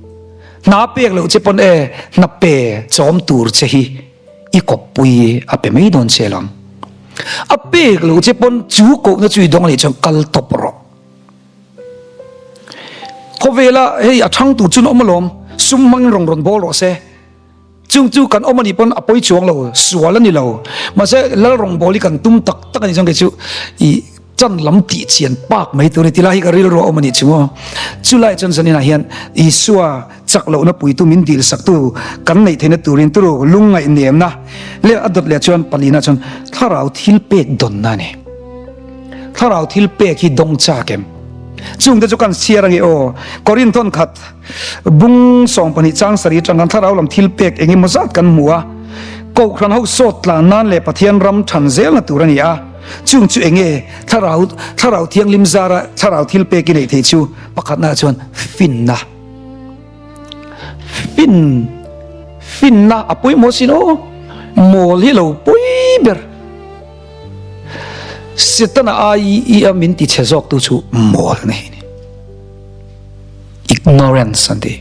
Hna pek loh che pawn e hna pe chawm tur che hi i kawppui a pe mai dawn che lawm. A pek loh che pawn chu kohna chu i dawng a nih chuan kal tawp rawh. Khawvela hei a thang tur chu na awm alawm, sum hmangin rawn rawn bawl rawh se. Chung chu kan awm a nih pawn a pawi chuang lo, sual a ni lo. Mahse Lal rawngbâwl hi kan tum tak tak a nih chuan kei chu i chan lam tih chian pak mai tur a ni. Tilai hi ka rilru a awm a nih chu maw. Chulai chuan zaninah hian Isua chak lohna puitu min dilsaktu kan neih theihna turin turu lungngaih nemna leh a dawt leh chuan palina chuan thlarau thil pek dawnna a ni. Thlarau thil pek hi dawng chak em? Chungte chu kan chhiar ange aw. Korinthon khat. Bung 12 chang sarih atang kan thlarau lam thil pek eng emaw zat kan hmu a, Kohhran ho sawt tlan nan leh Pathian ram than zelna tur a ni a, chung chu eng nge thlarau thlarau thianghlim zara thlarau thil pek i neih theih chu pakhatna chuan finna fin finna a pawimawh sin aw mawl hi lo pawi ber Setana ai i a min ti chhe zawk tu chu mawl nei ni. Ignorance an ti.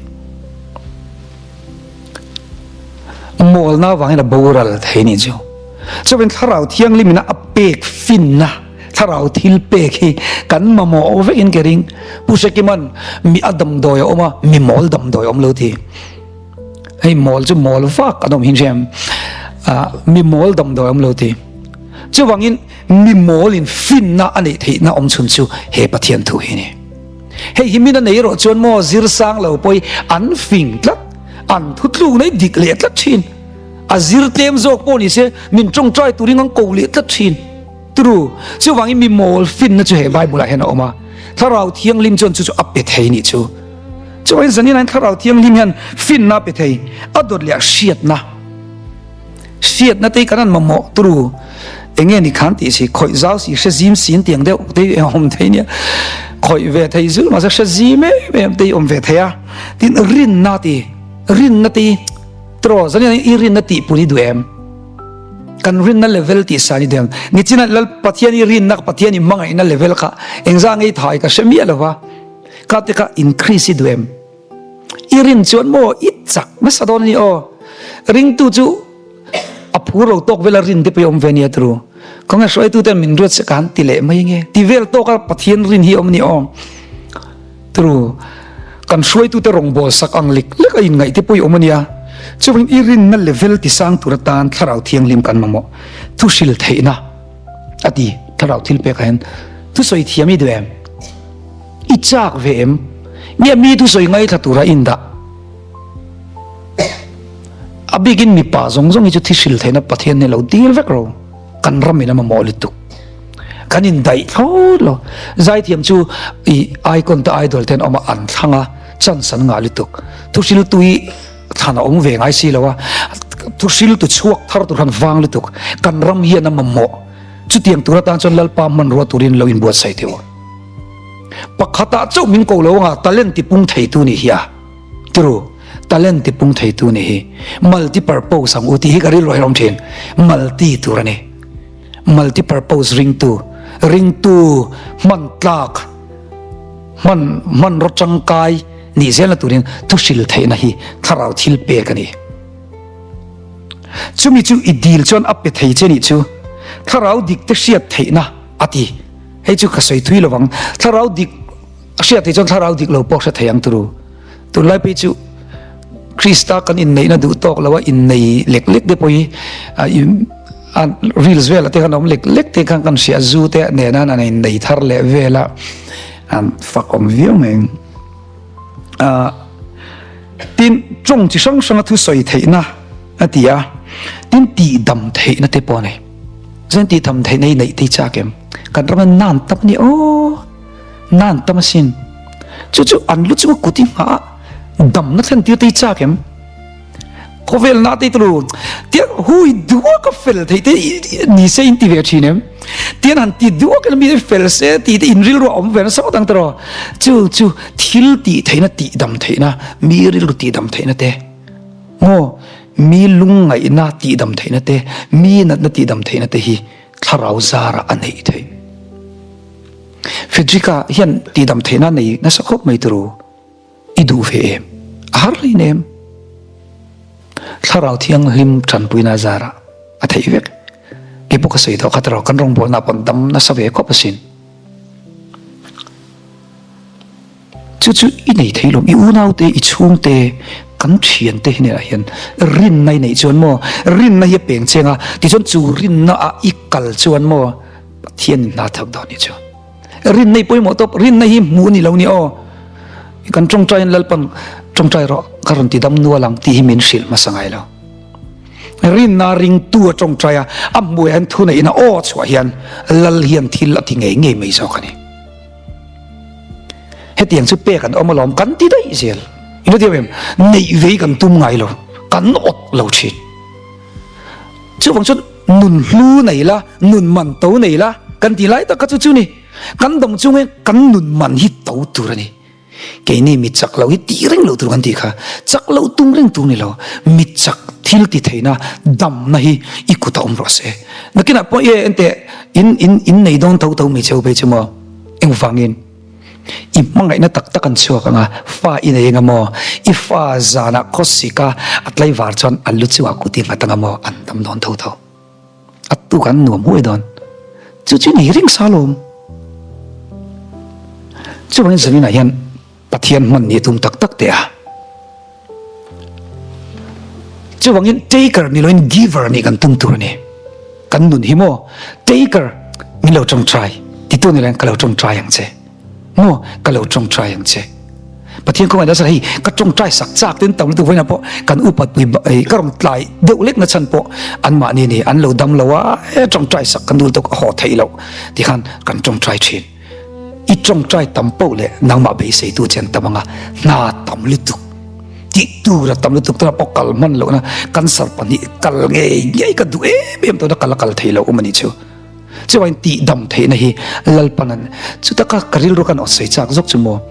Mawlna vangin a boral thei ni chu. Chuvin thlarau thianghlim ina a pek finna, thlarau thil pek hi kan mamawh vekin ka ring. Pu Hrekiman mi a damdawi a awm a, mi mawl damdawi a awm lo ti. Hei mawl chu mawl vak an awm hin hriam. Mi mawl damdawi a awm lo ti. Chuvangin mi mawlin finna a neih theihna awm chhun chu he Pathian thu hi a ni. Hei hi min a nei erawh chuan maw zir sang lo pawhi an fing tlat, an thutluk nei dik leh tlat thin. A zir tlem zawk pawh ni se min tawngtai turin an ko leh tlat thin. Turu, chuvangin mi mawl finna chu he Bible ah hian a awm a, Thlarau Thianghlim chuan chu chu a pe thei nih chu. Chuvangin zanin ah hian Thlarau Thianghlim hian finna a pe thei, a dawt leh a hriatna. Hriatna te hi kan han mamawh turu enge ni khan tih si khawih zau si hre zim sin tiang deuh te hi awm thei nia khawih ve thei zul mahse hre zim em em te hi awm ve thei a tin rinna ti rinna te hi tiraw zan i rinna tih pun i duh em kan rinna level tih san i duh em nichina lal Pathian i rinna Pathian i hmangaihna level kha engzah ngei thai ka hre miah lova kha te kha increase i duh em. I rin chuan maw i chak nasa dawn a ni aw. Ringtu chu a phur lo tawk vela rin te pawh hi awm ve nia turu. Khawnge hruaitu ten min ruat se ka han ti leh mai nge. Ti vel tawka Pathian rin hi awm a ni aw. Turu kan hruaitu te rawngbâwl sak ang lek lek a inngaih te pawh hi awm a nia. Chuvangin i rinna level ti sang tur atan thlarau thianghlim kan mamawh. Thu hril theihna a ti thlarau thil pekah hian thusawi thiam i duh em? I chak ve em? Nge mi thusawi ngaithla tura in dah? A bikin mipa zawng zawng hi chu thihril theihna Pathian hi lo dil vek ro. Kan ram in a mamawh lutuk. Kan in daih thlawt lo. Zaithiam chu i icon te idol te an awm a, an thlang a, chance an ngah lutuk. Thuhril tu hi thlan a awm ve ngai si lo a, thuhril tu chhuak thar tur khan vang lutuk. Kan ram hian a mamawh. Chutiang tur atan chuan Lalpa hmanrua turin lo inbuatsaih teh u. Pakhatah chauh min ko lo anga talent ti pung theitu nih hi a turu talent ti pung theitu nih hi multi purpose ang u tih hi ka rilru a awm thin multi tur a ni multi purpose ringtu ringtu hman tlak hman hmanraw tangkai nih zelna turin thu hril theihna hi thlarau thil pek a ni chumi chu i dil chuan a pe thei che nih chu thlarau dik te hriat theihna a ti. Hei chu ka sawi thui lovang. Thlarau dik a hriat theih chuan thlarau dik lo pawh hre thei ang turu. Tunlai phei chu Krista kan inneihna duh tawk lo a innei lek lek te pawh hi a reels velah te khan a awm lek lek te khan kan hria zu te nena an innei thar leh vel a an fak awm viau mai. Tin, tawng chi hrang hranga thusawi theihna a ti a, tin tihdam theihna te pawh a nei. Chuan tihdam theihna hi neih te hi chak em? Kan rama nan tam a ni aw, nan tam asin. Chu chu an lu chunga kut i nghah a, damna thlen tir te hi chak em? Khawvel na te tulu tiang hui duak a fel theih te ni se in ti ve thin em? Tian han ti duak in mi te fel se ti te in rilru a awm ve nasa ngawt ang tiraw? Chu chu thil tih theihna tih dam theihna mi rilru tih dam theihna te maw mi lungngaihna tih dam theihna te mi natna tih dam theihna te hi thlarau zarah a neih theih. Frederick-a hian tih dam theihna a nei nasa khawp mai tiraw? I duh ve em? A har hlei nem. Thlarau Thianghlim tanpuina zarah a theih vek. Kei pawh ka sawi tawh kha tiraw kan rawngbawlna pawn dam nasa ve khawp asin. Chu chu i nei thei lawm, i unaute, i chhungte, kan thiante hi hnenah hian rinna i neih chuan maw, rinna hi a peng cheng a, tichuan chu rinna ah i kal chuan maw Pathianin hna thawk dawn ni chu. Rinna hi pawimawh tawp, rinna hi hmuh a ni lo ni aw. Kan tawngtaiin Lalpan tawngtai rawh ka rawn ti dam nual ang tih hi min hrilh hmasa ngai lo. Rinna ringtu a tawngtai a, a hmuh hian thuneihna aw chhuah hian Lal hian thil a ti ngei ngei mai zawk a ni. Hetiang chu pek an awm alawm kan ti daih zel. Ilo ti em? Neih vei kan tum ngai lo, kan awt lo thin. Chuvang chuan nun hlu nei la, nun man to nei la kan ti lai tak kha chu chu ni. Kan dawng chung hian kan nun man hi to tur a ni. Keini mi chak lo hi tih reng loh tur kan tih kha. Chak loh tum reng tur ni lo. Mi chak thil ti theihna damna hi i kut a awm rawh se. Nakinah pawh e enteh in in in nei dawn tho tho hmeichhe ho phei chu maw? Engvangin? I hmangaihna tak tak an chhuak ang a, fa i nei eng a maw? I fa zanah khawsik a, a tlaivar chuan a lu chungah kut i nghat ang a maw? An dam dawn tho tho. A tuk an nuam huai dawn. Chu chu nei reng sa lawm. Chuvangin zaninah hian Pathian hman ni tum tak tak teh a. Chuvangin taker ni loin giver nih kan tum tur a ni. Kan nun hi maw taker min lo tawngtai titu ni loin ka lo tawngtai ang che. Maw ka lo tawngtai ang che. Pathian khawngaih nasa hei ka tawngtai sak chak ten tam lutuk vawiinah pawh kan upat pui ka rawn tlai deuh lek na chhan pawh anmahni ni an lo dam lo a e tawngtai sak kan dul tawk a haw theih loh tikhan kan tawngtai thin. I tawngtai tam poh leh nangmah beiseitu che an tam ang a, hna tam lutuk, tih tur a tam lutuk tuna pawh kal hman lohna cancer pahnih kal ngei ngei ka duh em em tawhna kal a kal thei loh awm a nih chu. Chuvangin tihdam theihna hi Lalpan an chutaka ka rilru kan awt sawi chak zawk chu maw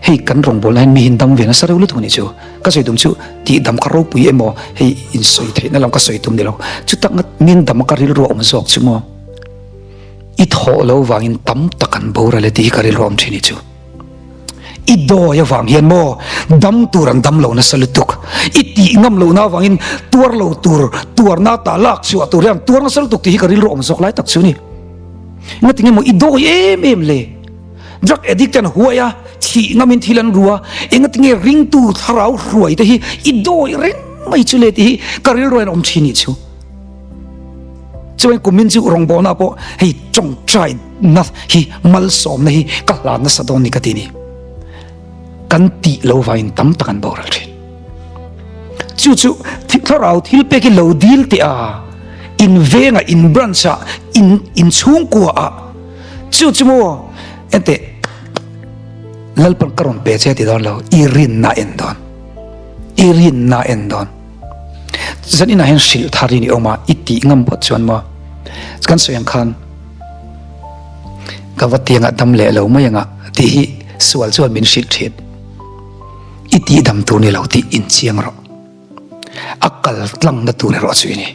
hei kan rawngbawlna hian mi hin dam ve nasa reuh lutuk a nih chu. Ka sawi tum chu tihdam kha ropui emaw hei insawi theihna lam ka sawi tum ni lo chutak min dam a ka rilru a awm zawk chu maw. I thawh lo vangin tam tak an boral e tih hi ka rilru awm thin hi chu. I dawi avang hian maw dam tur an dam lo nasa lutuk. I tih ngam lohna avangin tuar lo tur tuarna ta lak chhuah tur hian tuar nasa lutuk tih hi ka rilru awm zawk lai tak chu ni. Ngatinge maw i dawi em em le? Drug addict te an huai a, thih ngamin thil an ru a, engatinge ringtu thlarau hruai te hi i dawi reng mai chu le tih hi ka rilru hian awm thin hi chu. Chuan kumin chu rawngbawlna pawh hei tawngtai na hi malsawmna hi ka hlan nasa dawn ni ka ti ni. Kan tih lo vangin tam tak an boral thin. Chu chu thlarau thil pek hi lo dil teh a, in vengah, in branch ah, in in chhungkua ah chu chu maw enteh Lalpan ka rawn pe che ti dawn lo, i rinna en dawn. I rinna en dawn. Zan inah hian hrilh thar in i awm a, i tih ngam phawt chuan maw kan sawi ang khan ka va tiangah dam leh lo mai anga tih hi sual chuan min hrilh thin. I tih dam tur ni lo tih inchiang rawh. A kal tlangna tur erawh chu i ni.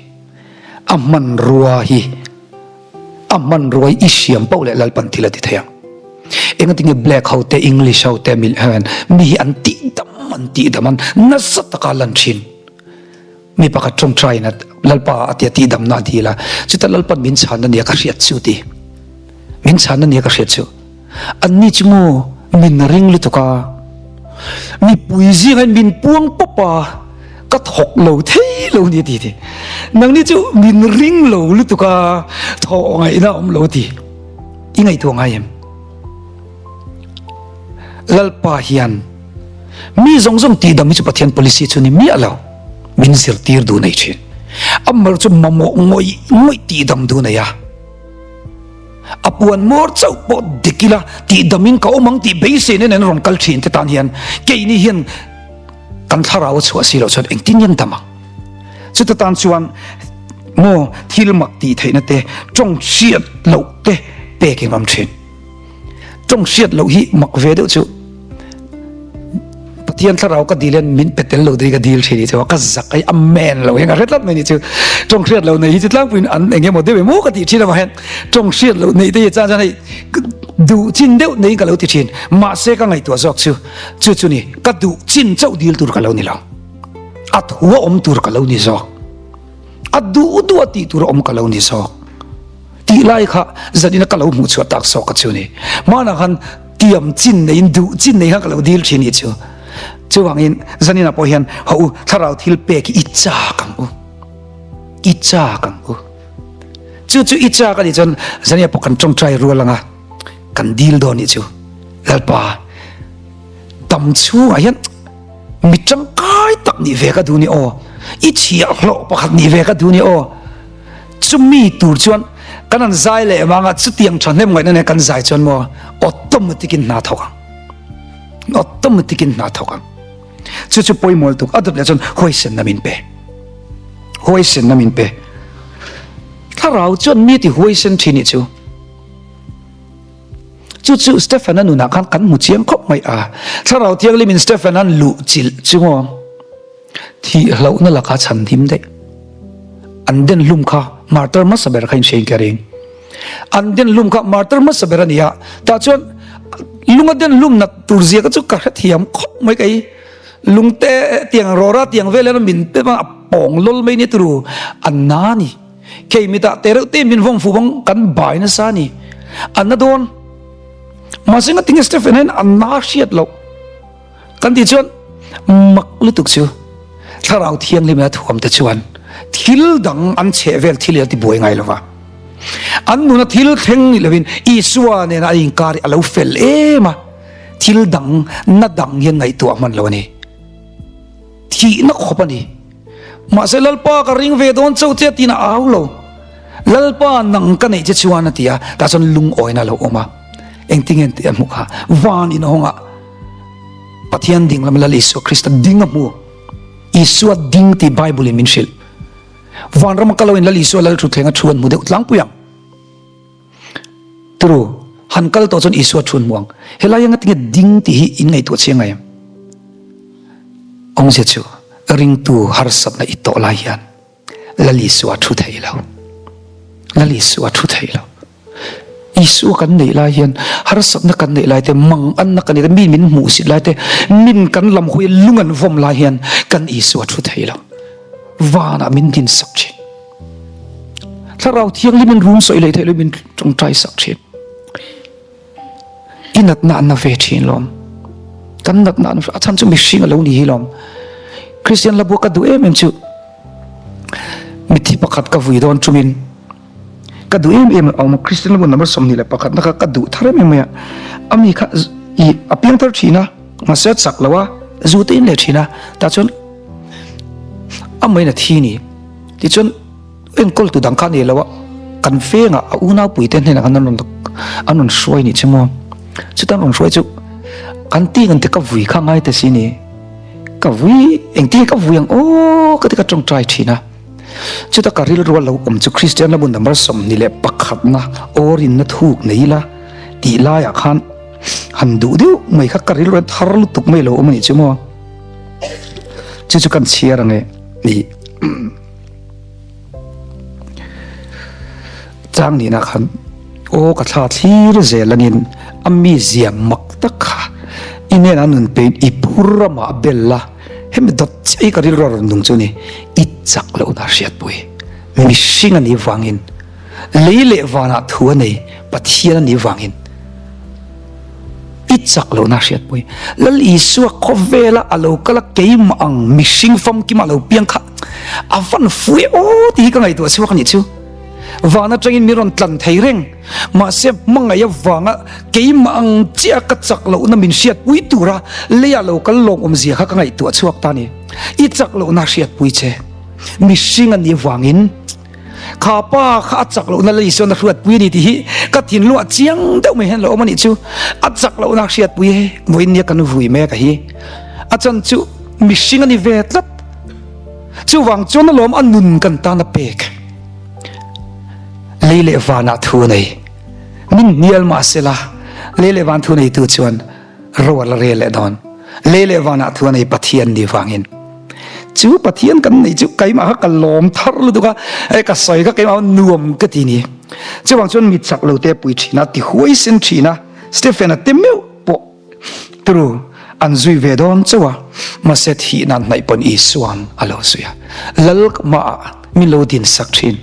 A hmanrua hi A hmanrua hi i hriam poh leh Lalpan thil a ti thei ang. Engatinge black ho te, English ho te mil hian mi hi an tih dam an tih dam an nasa taka lan thin. Mi pakhat tawngtai in Lalpa a tia tih damna a dil a, chutah Lalpan min chhan a nia ka hriat chu ti. Min chhan a nia ka hriat chu. Anni chu maw min ring lutuk a, mipui zingah hian min puang pawp a, ka thawk lo thei lo nia ti ti. Nangni chu min ring lo lutuk a, thawh ngaihna a awm lo ti. I ngaihtuah ngai em? Lalpa hian mi zawng zawng tihdam hi chu Pathian policy chu ni miah lo, min zirtir duh nei thin. Amar chu mamawh ngawih ngawih tihdam duh nei a. A puan mawr chauh pawh dik ila tihdamin ka awm ang tih beisei nen an rawn kal thin te tan hian keini hian kan thlarau a chhuah si loh chuan engtin nge an dam ang? Chuta tan chuan maw thil mak tih theihna te tawng hriat loh te pek in awm thin. Tawng hriat loh hi mak ve deuh chu Pathian thlarau ka dil hian min pe tel lo dei ka dil thin hi chu ka zak ai amen lo hian ka hre tlat mai ni chu tawng hriat loh nei hi chu tlangpuiin an eng emaw deuh emaw ka tih thin avang hian tawng hriat loh nei te hi chuan chuan hei duh chin deuh neiin ka lo ti thin mahse ka ngaihtuah zawk chu chu chu ni ka duh chin chauh dil tur ka lo ni lo a thu a awm tur ka lo ni zawk a duh duh a tih tur a awm ka lo ni zawk. Tih lai kha zanina ka lo hmuh chhuah tak sawk ka chu ni. Hmanah khan tiam chin neiin duh chin nei khan ka lo dil thin nih chu. Chuvangin zanina pawh hian haw u thlarau thil pek hi i chak ang u. I chak ang u. Chu chu i chak a nih chuan zanina pawh kan tawngtai rual anga kan dil dawn nih chu. Lalpa dam chhungah hian Mi tangkai tak nih ve ka duh ni aw. I chhiahhlawh pakhat nih ve ka duh ni aw. Chumi tur chuan kan han zai leh vang a, chutiang thahnem ngaihna nen kan zai chuan maw automatic in hna thawk ang. Automatic in hna thawk ang. Chu chu pawimawh lutuk. A dawt leh chuan huaisenna min pe. Huaisenna min pe. Thlarau chuan mi ti huaisen thin nih chu. Chu chu Stephen-a nunah khan kan hmu chiang khawp mai a. Thlarau Thianghlimin Stephen-a'n luh chilh chu maw thih hlauhna laka chhan him daih. An den hlum kha martyr hmasa ber kha inhriain ka ring. An den hlum kha martyr hmasa ber a ni a. Tah chuan lunga den hlum nat tur zia kha chu ka hrethiam khawp mai kei. Lungte tiang rawra tiang vel hian min pep a, a pawng lawl mai nia turu a na a ni. Kei mitah te reuh te min vawng fuh bawng kan bai nasa a ni. An na dawn. Mahse nga tinge Stephen hian an na hriat loh. Kan tih chuan mak lutuk chu Thlarau Thianghlim a thuam te chuan thil dang an chheh vel thil hi a ti buai ngai lova. An nuna thil thleng ni lovin Isua nena a inkar hi a lo fel em a, thil dang na dang hian ngaihtuah hman lo a ni. Thihna khawp a ni. Mahse Lalpa ka ring ve dawn chauh che tiin a au lo. Lalpa nang ka neih che chuan a ti a, tah chuan lungawina a lo awm a. Engtin nge a hmuh kha? Van in hawngah Pathian ding lam Lal Isua Krista ding a hmu. Isua ding tih Bible in min hrilh. Vanram a kal loin Lal Isua Lal thutthleng a thu an hmu deuh tlangpui ang. Turu, han kal tawh chuan Isua thu an hmu ang. Helai anga tinge ding tih hi in ngaihtuah chiang ngai em? Awmzia chu ringtu harsatna i tawh lai hian Lal Isua thu thei lo. Lal Isua thu thei lo. Isua kan neih lai hian harsatna kan neih lai te, manganna kan neih te, mi min hmuhsit lai te, min kan lam hawi lung an vawm lai hian kan Isua thu thei lo. Vanah min dinsak thin. Thlarau Thianghlim in rum sawi leh theih lo min tawngtai sak thin. I natna an na ve thin lawm. Kan natna an a chhan chu mihring a lo ni hi lawm. Kristian la bua ka duh em em chu mithi pakhat ka vui dawn chumin ka duh em em a awm a Kristian la bu number 21 na kha ka duh thar em em mai a. Ami kha i a piang thar thin a mahse a chak lo a zu te in leh thin a tah chuan amahin a thi ni. Tichuan enkawl tu dang kha a nei lo a, kan vengah a unau puite hnenah khan an rawn an rawn hruai nih chu maw. Chuta an rawn hruai chu kan ti ngan te ka vui kha ngai ta si ni. Ka vui engtin nge ka vui ang aw ka ti ka tawngtai thin a. Chuta ka rilru a lo awm chu Kristian lamah number 21 na aw rinna thuk nei ila tih laiah khan han duh deuh mai kha ka rilru a thar lutuk mai lo awm a nih chu maw. Chu chu kan chhiar ang e ni. Chang nihna khan aw ka thla thlir zel angin a mi zia mak tak kha i hnenah nun pein i phur ramah bel la, hemi dawt chiah hi ka rilru a rawn nung chu ni, i chak lohna hriatpui mihring a nih vangin. Lei leh vanah thu a nei Pathian a nih vangin i chak lohna hriatpui. Lal Isua khawvela a lo kal a keimah ang mihring famkima a lo piang kha a van fui aw tih hi ka ngaihtuah chhuak a nih chu. Van atangin min rawn tlan thei reng mahse hmangaih avanga keimah ang chiah ka chak lohna min hriatpui tura leia lo kal lawmawm zia kha ka ngaihtuah chhuak ta a ni. I chak lohna hriatpui che mihring a nih avangin. Kha pa kha a chak lohna lei sawn a hriatpui a ni tih hi ka thinlung ah chiang deuh mai hian lo awm a nih chu. A chak lohna hriatpui he vawiin nia kan vui mek a hi. A chan chu mihring a ni ve tlat. Chuvang chuan alawm a nun kan tan a pek. Lei leh vanah thu a nei. Min hnial mahsela lei leh van thu neitu chuan Ro a la rel leh dawn. Lei leh vanah thu a nei Pathian ni vangin. Chu Pathian kan nei chu keimah kha ka lawm thar lutuk a, e ka sawi kha keimah nuam ka ti ni. Chuvang chuan mi chak lo te pui thin a, ti huaisen thin a, Stephen-a te meuh pawh turu an zui ve dawn chauh a, mahse thihna an hnaih pawn Isua'n a lo zui a, Lal hmaah min lo dinsak thin.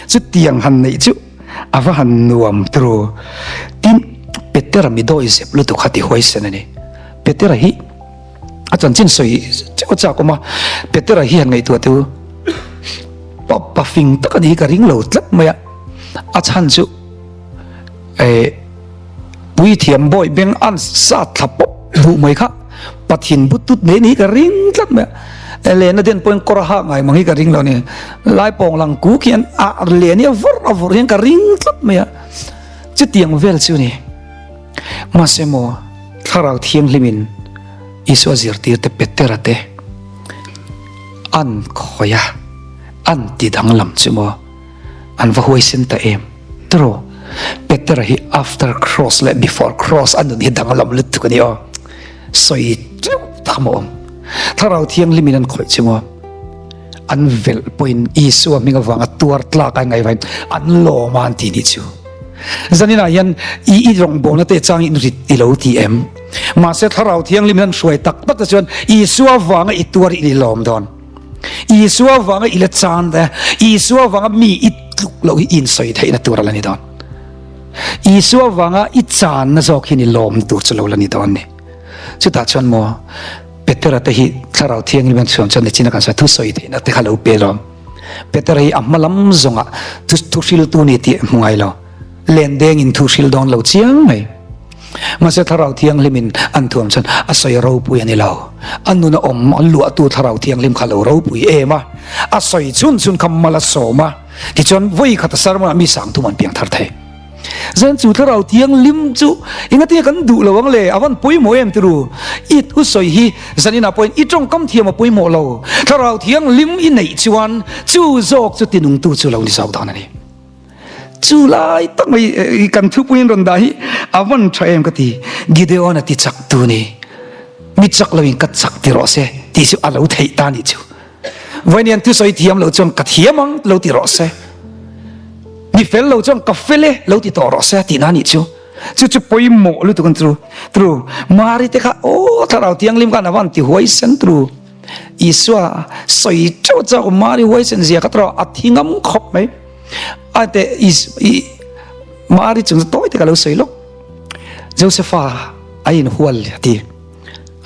Chutiang han neih chu A va han nuam turu. Tin, Petera mi dawi zep lutuk kha ti huaisen a ni. Petera hi a chanchin sawi cheu chak awm a, Petera hi han ngaihtuah teh u, pa pa fing tak a ni hi ka ring lo tlat mai a, a chhan chu eh Puithiam bawi beng an sat thla pawp duh mai kha Pathin but tut mai ni hi ka ring tlat mai a, lehna den pawhin kawr a hak ngai mang hi ka ring lo a ni, lai pawng lang kuk hian a leh nia vawrh a vawrh hian ka ring tlat mai a, chutiang vel chu a ni. Mahse maw Thlarau Thianghlimin Isua zirtirte Petera te an khawih a, an ti danglam chu maw. An va huaisen ta em? Tiraw? Petera hi after cross leh before cross a nun hi danglam lutuk a ni aw. Sawi teuh tak maw awm. Thlarau Thianghlimin an khawih che maw? An velh pawhin Isua hming avanga tuar tlak a ngaih vangin an lawm a an ti nih chu. Zaninah hian i i rawngbawlna te changin rit i lo ti em? Mahse Thlarau Thianghlimin an hruai tak tak te chuan Isua avanga i tuar i lawm dawn. Isua vanga i la chan te, Isua vanga mi i tluk loh hi i insawi theihna tur a la ni dawn. Isua vanga i channa zawk hi ni lawm tur chu lo la ni dawn ni. Chutah chuan maw Petera te hi Thlarau Thianghlim an chhuam chuan nichina kan sawi thu sawi theihna te kha lo pe lawm. Petera hi a hma lam zawngah thu hriltu ni tih hmu ngai lo. Len dengin thu hril dawn lo chiang mai. Mahse Thlarau Thianghlimin an thuam chuan a sawi ropui a ni lo. A nun a awm a luahtu Thlarau Thianghlim kha lo ropui em a, a sawi chhun chhun kha mal a sawm a, tichuan vawi khat a sermon ah mi sang thum an piang thar thei. Zan chu Thlarau Thianghlim chu engatinge kan duh lo ang le, a van pawimawh em tiru? I thusawi hi zaninah pawhin i tawngkam thiam a pawimawh lo. Thlarau Thianghlim i neih chuan chu zawk chu tinungtu chu lo ni zawk dawn a ni. Chu lai tak mai kan thupuiin rawn dah hi a van tha em ka ti. Gideon a ti chak tu ni. Mi chak loin ka chak ti rawh se tih chu a lo theih ta ni chu. Vawiin thusawi thiam lo chuan ka thiam ang lo ti rawh se. Mi fel lo chuan ka fel e lo ti tawh rawh se tihna ni chu. Chu chu pawimawh lutuk an tru. Tru Mari te kha aw thlarau thianghlim khan a van ti huaisen tru. Isua sawi teuh chak Mari huaisen zia kha trawh a thi ngam khawp mai. A te is i Mari chung tawi te ka lo sawi lawk. Josepha a in hual a ti.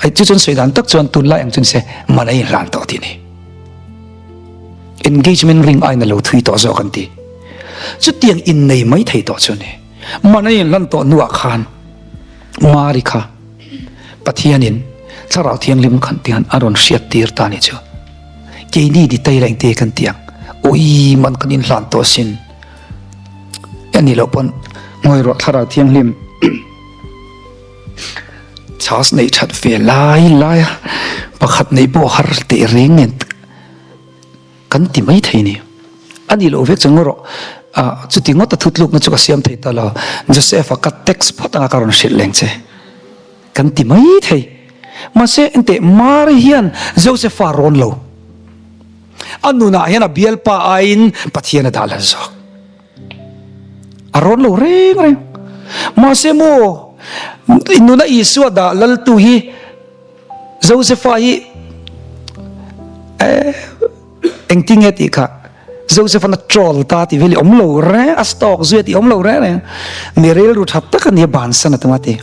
Ai chu chuan sawi dan tak chuan tunlai ang chu ni se man a in hlan tawh tih ni. Engagement ring aiin a lo thui tawh zawk an ti. Chutiang innei mai thei tawh chu ni. Man a in hlan tawh hnuah khan Mari kha Pathianin Thlarau Thianghlim khan tiang a rawn hriat tir ta ni chu. Keini ni tai reng te kan ti ang. Ui man kan inhlan tawh sin. A nih loh pawn ngawi rawh Thlarau Thianghlim chance neih that ve lai lai a pakhat neih pawh har teh reng nen kan ti mai thei ni. A nih loh vek chu ngawi rawh ah chuti ngawt a thutlukna chu ka siam thei ta lo. Joseph-a ka text phawt anga ka rawn hrilh leng che. Kan ti mai thei. Mahse, enteh Mari hian Josepha rawn lo. A nunah hian a bialpa aiin Pathian a dah lan zawk. A rawn lo reng reng. Mahse maw, nuna Isua dah laltu hi Josepha hi eh, engtinge tih kha. Joseph-an a troll ta tih vel hi awm lo reng, a stalk zui a tih awm lo reng reng. Mi rilru tha tak a nia bansan a tum a ti.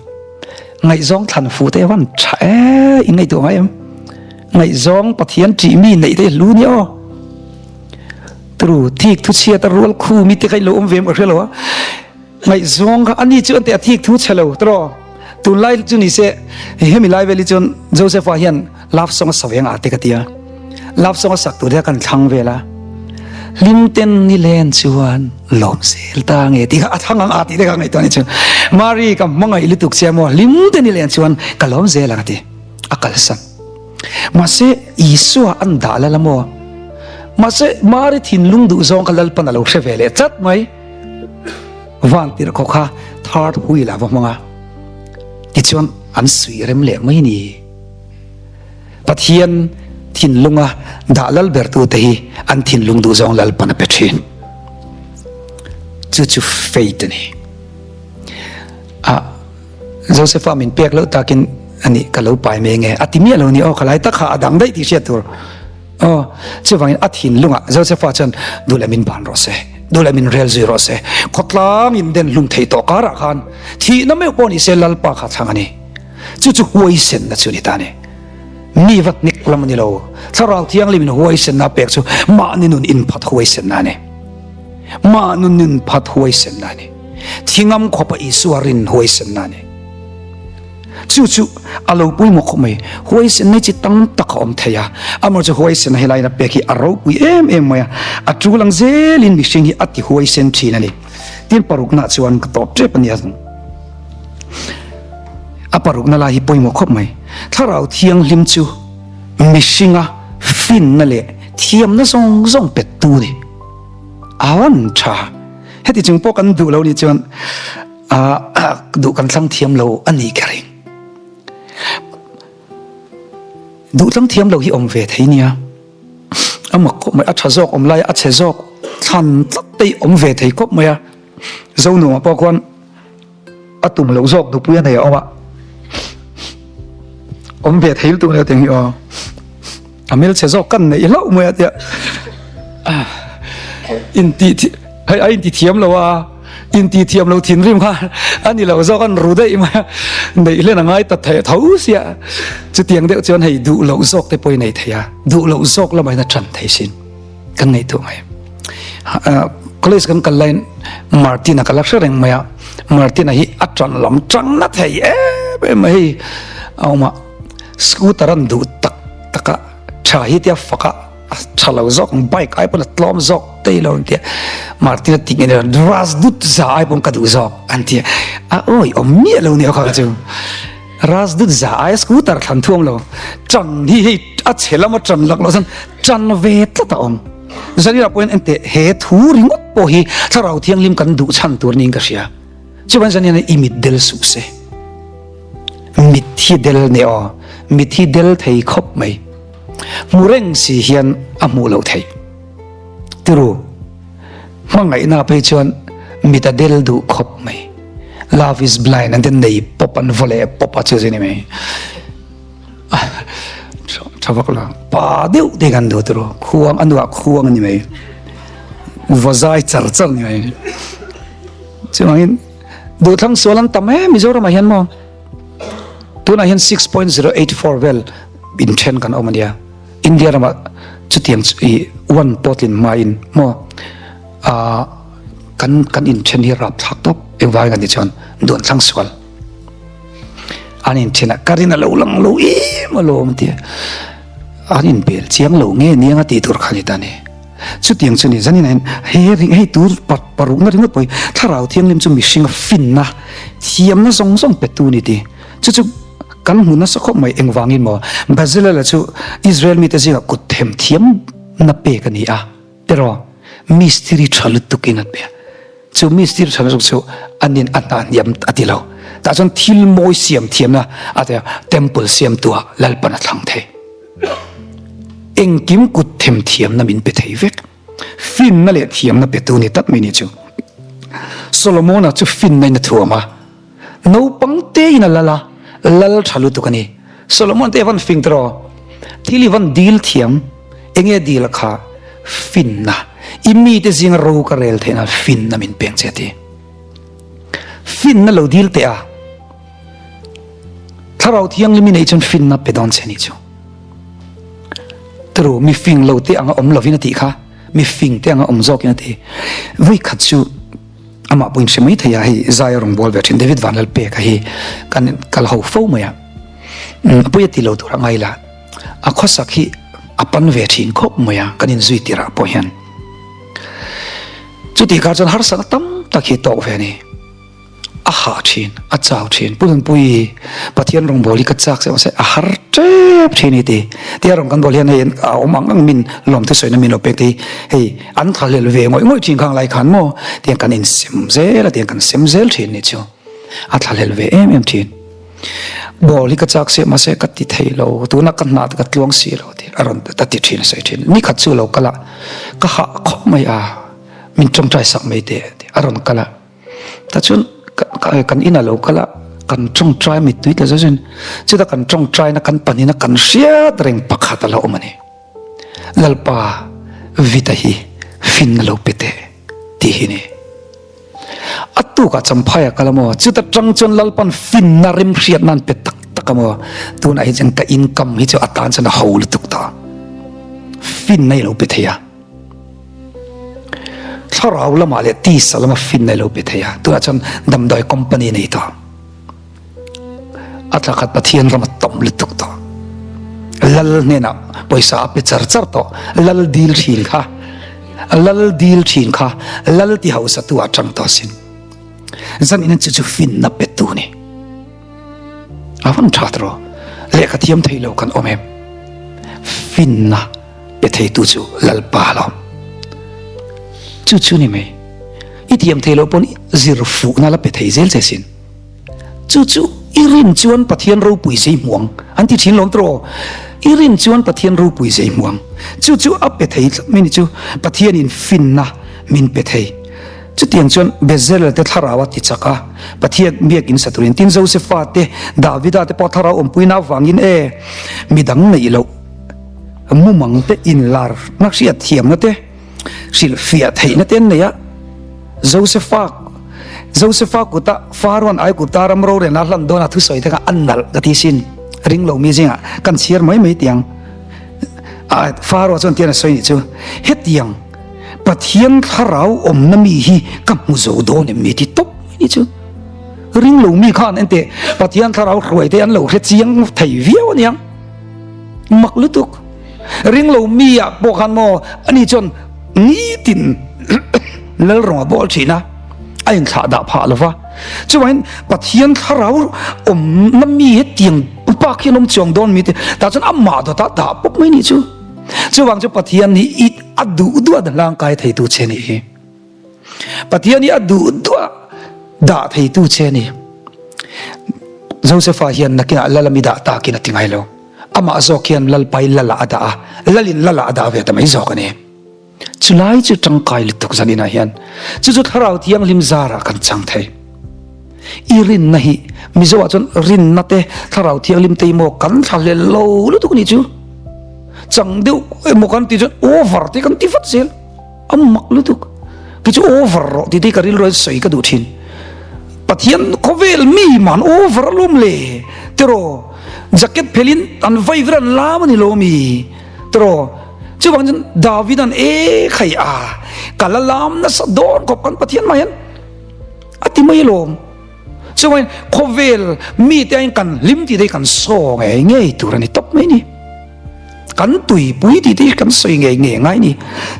Ngaihzawng thlan fuh te van tha e, in ngaihtuah ngai em? Ngaihzawng Pathian ṭih mi neih te hi hlu nia aw. Tru, thik thu chhiat a rual khu mi te kha in lo awm ve em ka hre lo a. Ngaihzawng kha ani chu an teh a thik thu chhe lo tiraw. Tunlai chu ni se hemi lai vel hi chuan Joseph-a hian love song a sa ve ang a te ka ti a. Love song a sak tur hian kan thlang vel a. Hlim ten ni len chuan lawm zel ta nge tih kha a thlang ang a tih te kha ngaihtuah ni chuan Mary ka hmangaih lutuk che maw hlim ten ni len chuan ka lawm zel ang a ti. A kalsan. Mahse Isua an dah lal a maw. Mahse Mary thinlung duh zawng kha Lalpan a lo hre ve leh tlat mai. Van tirhkoh kha third wheel ah va hmang a, tichuan an suih rem leh mai ni. Pathian thinlunga dah lal bertute hi an thinlung duh zawng Lalpan a pe thin. Chu chu faith a ni. A Josepha min pek loh takin ani ka lo pai mai nge a ti miah lo ni aw khalai tak kha a dang daih tih hriat tur. Aw, chuvangin a thinlungah Josepha chuan duh leh min ban rawh se, duh leh min rel zui rawh se, khawtlang in den hlum thei tawh karah khan thihna meuh pawh ni se Lalpa kha thlang a ni. Chu chu huaisenna chu a ni ta a ni. Mi va hnek lam a ni lo, Thlarau Thianghlim in huaisenna a pek chu mahni nun inphat huaisenna a ni. Mahni nun inphat huaisenna a ni. Thingam khawpa Isua rin huaisenna a ni. Chu chu a lo pawimawh khawp mai. Huaisenna hi chi tam tak a awm thei a, amaherawhchu chu huaisenna helaiin a pek hi a ropui em em mai a, a tul ang zelin mihring hi a ti huaisen thin a ni. Tin parukna chuan ka tawp tep a nia. A parukna lai hi pawimawh khawp mai. Thlarau Thianghlim chu mihringa finna leh thiamna zawng zawng pettu a ni. A rawn tha. Heti chung pawh kan duh lo nih chuan duh kan thlang thiam lo a ni ka ring. Duh thlang thiam lo hi awm ve thei nia. A mak khawp mai, a tha zawk awm lai a chhe zawk thlan tlat te hi awm ve thei khawp mai a. Zonuamah pawh khuan a tum loh zawk nupui a nei a awm a. Awm ve thei lutuk nia tiang hi aw. A hmelchhe zawk kan neih hlauh mai a tia. Inti hei a inti thiam lo a. Inti thiam lo thinrim kha a ni lo zawk an ru daih mai a. Neih hlen a ngai ta thei tho sia. Chutiang deuh chuan hei duh loh zawk te pawh i nei thei a. Duh loh zawk lamah hian a ṭan thei sin. Kan ngaihtuah mai. College kan kal laiin Martin-a ka la hre reng mai a. Martin-a hi a ṭan lam ṭang na thei em em mai hei a awm a. Scooter an duh tak tak a, tha hi tia fak a, a tha lo zawk ang bike ai pawn a tlawm zawk tei lo an ti a. Martin-a tih nge ni Rajdoot za ai pawn ka duh zawk an ti a. A awi awm miah lo nia kha kha chu. Rajdoot za aia scooter thlan thu awm lo. Ṭan hi hei a chhe lama ṭan lak loh chuan ṭan ve tlat a awm. Zanira pawhin enteh he thu ringawt pawh hi Thlarau Thianghlim kan duh chhan tur niin ka hria. Chuan Zanina i mit del suh se. Mit hi del nih aw, mit hi del thei khawp mai. Hmu reng si hian a hmuh loh theih. Tiru, hmangaihna phei chuan mit a del duh khawp mai. Love is blind an ti nei pawp an vaw leh pawp a chu chu ni mai. Tha vak lo. Pa deuh te kan duh tiru, khuang a nuah khuang a ni mai. Vaw zai char char ni mai. Chuvangin duhthlang sual an tam em Mizoramah hian maw? Tunah hian 6.084 vel inthen kan awm a nia. India ramah chutiang chu i one pawtlin hmain maw ah kan kan inthen hi rapthlak tawp engvangin kan tih chuan duanthlang sual an inthen a ka rin a lo lang lo em alawm a ti a an inbel chiang lo nge niang a tih tur kha a ni ta a ni. Chutiang chu ni zanin ah hian he ring hei tur parukna ringawt pawh hi Thlarau Thianghlim chu mihringa finna thiamna zawng zawng petu a ni tih chu chu kan hmu nasa khawp mai engvangin maw Bazilela chu Israel mite zingah kut them thiamna pek a ni a tiraw mistiri tha lutukin an pe a chu mistiri tha lutuk chu anin a hna hniam a ti lo tah chuan thil mawi siam thiamna a ti a temple siamtuah Lalpan a thlang thei. Engkim kut them thiamna min pe thei vek. Finna leh thiamna petu ni tlat mai ni chu. Solomona chu finna in a thuam a, naupang te in a lal a, lal tha lutuk a ni. Solomon te van fing tawh, thil i van dil thiam, enge dil kha? Finna. I mite zinga ro ka rel theih nan finna min peng che a ti. Finna lo dil teh a. Thlarau Thianghlim i neih chuan finna pe dawn che a nih chu. Turu, mi fing lo te anga awm lovin a tih kha, mi fing te anga awm zawkin a ti. Vui khat chu amah pawhin hre mai thei a, hei Zaia rawn bawl ve thin David Vanlalpeka hi kan kal ho fo mai a. A pawi a ti lo tur a ngai la, a khawsak hi a pan ve thin khawp mai a, kan inzui tirah pawh hian. Chutih kar chuan harsatna tam tak hi tawk ve a ni. A hah thin, a chau thin. Pu Nunpui, Pathian rawngbâwl hi ka châk se mahse a har tep thin i ti. Tia rawn kan bawl hian hei a awm ang ang min lawmthu sawina min lo pek te hi hei an thlahlel ve ngawih ngawih thin khang lai khan maw tiang kan insem zel a tiang kan sem zel thin ni chu a thlahlel ve em em thin. Ball hi ka châk se mahse ka ti thei lo, tuna ka hna te ka tluang si lo tih a rawn ta ti thin a sawi thin. Nikhat chu lo kal a, ka hah khawp mai a, min tawngtai sak mai teh a rawn kal a. Tachuan kan inah lo kal a, kan tawngtai mittui tla zauh zauhin chutah kan tawngtaina kan pahnihna kan hriat reng pakhat a lo awm a ni. Lalpa Vita hi finna lo pe teh tih hi a ni. A tukah Champhai a kal a maw? Chuta tang chuan Lalpan finna remhriat nan pe tak tak a maw? Tunah hi chuan ka income hi chu a tan chuan a ho lutuk tawh. Finna i lo pe thei a. Thlarau lamah leh tisa lama finna i lo pe thei a. Tunah chuan damdawi company nei tawh. A thla khat Pathian ram a tawm lutuk tawh. Lal hnenah pawisa a pe char char tawh. Lal dil thin kha, lal dil thin kha, lal ti hausa tu ah tang tawh sin. Zan in chu chu finna pe tu ni. A van tha tawh. Lehkha thiam thei lo kan awm em. Finna pe thei tu chu Lalpa lo. Chu chu ni mai. I thiam thei lo pawn zir fuhna la pe thei zel che sin. Chu chu i rin chuan Pathian ropui zei hmu ang an ti thin lawm tawh. I rin chuan Pathian ropui zei hmu ang. Chu chu a pe thei tlat mai ni chu. Pathianin finna min pe thei. Chutiang chuan Bezalel te thlarau a ti chak a, Pathian biakin sa turin. Tin Josefa te, Davida te pawh thlarau awmpuina avangin e, midang neih loh mumang te inlarna hriatthiamna te, Hrilhfiah theihna te an nei a, Josefa Josefa kuta Faroan Aigupta ram rorelna a hlan dawn a thusawi te kha a nalh ka ti sin. Ring lo mi zingah kan chhiar mai mai tiang. A Faro chuan tian a sawi nih chu, Hetiang Pathian thlarau awmna mi hi ka hmu zo dawn em ni ti tawp mai nih chu. Ring lo mi khan enteh Pathian thlarau hruai te an lo hre chiang thei viau aniang. Mak lutuk. Ring lo mi ah pawh khan maw ani chuan nitin lal rawng a bawl thin a, a inthlah dah phah lo va. Chuvangin Pathian thlarau awmna mi hetiang bak hian awm chuang dawn mi te tah chuan amah dawtah dah pawp mai nih chu. Chuvang chu Pathian hi i a duh duh a hlangkai theitu che nih hi. Pathian hi a duh duh a dah theitu che a ni. Josefa hian nakinah lal a mi dah takin a ti ngai lo. Amah zawk hian Lalpai Lala a dah a, Lalin Lala a dah ve ta mai zawk a ni. Chulai chu tangkai lutuk zan inah hian chu chu Thlarau Thianghlim zarah kan chang thei. I rinna hi Mizo ah chuan rinna te Thlarau Thianghlim te hi maw kan thlahlel lo lutuk a nih chu. Chang deuh emaw kan tih chuan over te kan ti vat zel. A mak lutuk. Kei chu over rawh tih te hi ka rilru hian sawi ka duh thin. Pathian khawvel mi man over alawm le tiraw jacket phelin an vai vir an lam a ni lo mi tiraw chuvang chuan David an e khai a ka la lam nasa dawn khawp kan Pathian mah hian a ti mai alawm chuvangin khawvel mi te aiin kan hlim tih te hi kan saw ngei ngei tur a ni tawp mai ni. Kan tuipui tih te hi kan sawi ngei ngei ngai ni.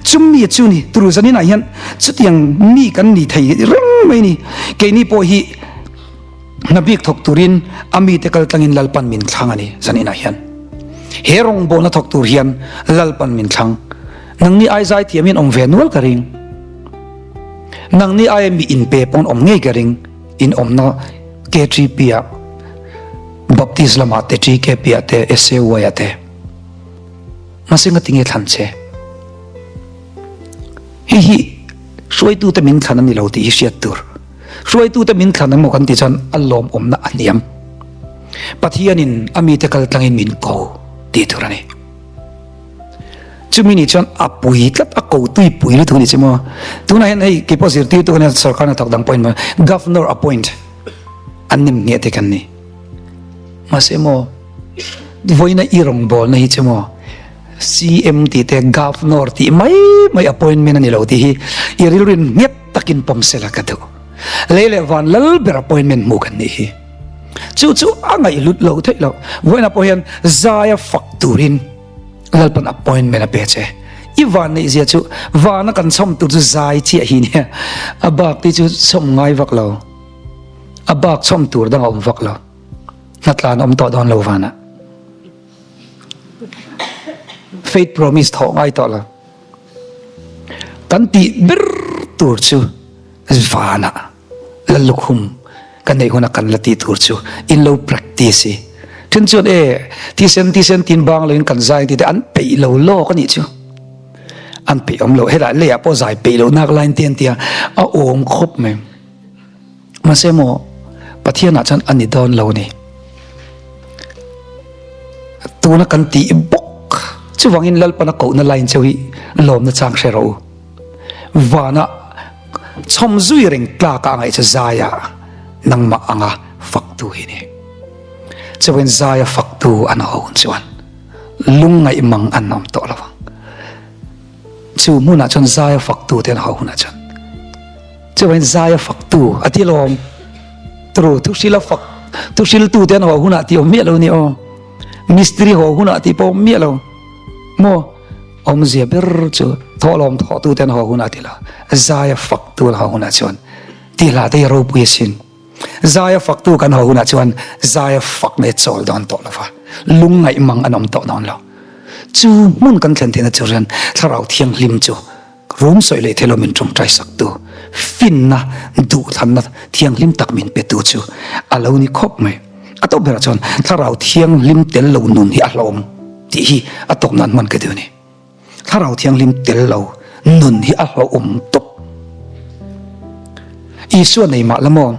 Chumi chu ni Turuzanin ah hian chutiang mi kan ni thei reng mai ni. Keini pawh hi hna bik thawk turin a mite kal tlangin Lalpan min thlang a ni zanin ah hian. He rawngbawlna thawk tur hian Lalpan min thlang. Nangni ai zai thiamin awm ve nual ka ring. Nangni aia mi inpe pawn awm ngei ka ring. In awmna KTP ah. Baptist lamah te, TKP ah te, SAY ah te. Mahse nga tinge thlan che? Hei hi hruaitute min thlan a ni lo tih hi hriat tur. Hruaitute min thlan emaw kan tih chuan a lawmawmna a hniam. Pathianin a mite kal tlangin min ko tih tur a ni. Chumi ni chuan a pui tlat, a ko tui pui lutuk a ni che maw. Tunah hian hei keipawh zirtirtu ka nia sorkar hnathawk dang pawhin Governor appoint an nem ngheh te kan ni. Mahse maw vawiina i rawngbawlna hi che maw CM tih te Governor tih mai mai appointment a ni lo tih hi i rilruin nghet takin pawm sela ka duh. Lei leh van lal ber appointment hmuh kan nih hi. Chu chu a ngaihhlut lo theih loh. Vawiinah pawh hian zaia fak turin Lalpan appointment a pe che. I van neih zia chu vana kan chhawm tur chu zai chiah hi nia. A bak te chu chhawm ngai vak lo. A bak chhawm tur dang a awm vak lo. Hnatlan awm tawh dawn lo vanah. Faith promise thawh ngai tawh lo. Kan tih ber tur chu vanah. Lal lukhum ka neih hunah kan la tih tur chu in lo practice i. Then chuan e thisen thisen tin bang loin kan zai tih te an peih lo lawk a nih chu. An peih awm lo. Helai leiah pawh zai peih loh nak laiin te an ti a, a awm khawp mai. Mahse maw Pathianah chuan a ni dawn lo a ni. Tuna kan tih bawk chuvangin Lalpana kohna line cheu hi lawmna chang hre rawh u. Vana chhawm zui reng tlak a ngaih chu Zaia nangmah anga faktu hi ni. Chuan Zaia faktu an ho chuan lungngaih mang an awm tawh lo ang. Chu hmunah chuan Zaia faktu te an ho hunah chuan chuan Zaia faktu a ti lawm tru thu hrila fak thu hriltu te an ho hunah ti awm miah lo ni aw. Mistiri ho hunah ti pawh awm miah lo maw. Awmzia ber chu thawhlawm thawhtute an haw hunah ti la, zaia faktu an haw hunah chuan ti hla te hi ropui asin. Zaia faktu kan haw hunah chuan zaia fakna hi chawl dawn tawh lova, lungngaih mang an awm tawh dawn lo. Chu hmun kan thlen theihna chu rian Thlarau Thianghlim chu rum sawi leh theilo min tawngtai saktu, finna, duhthlanna thianghlim tak min petu chu a lo ni khawp mai. A tawp berah chuan Thlarau Thianghlim tel lo nun hi a hlawm. Tih hi a tawp nan hman ka duh a ni. Thlarau Thianghlim tel lo nun hi a hlauhawm tawp. Isua nei mah la maw?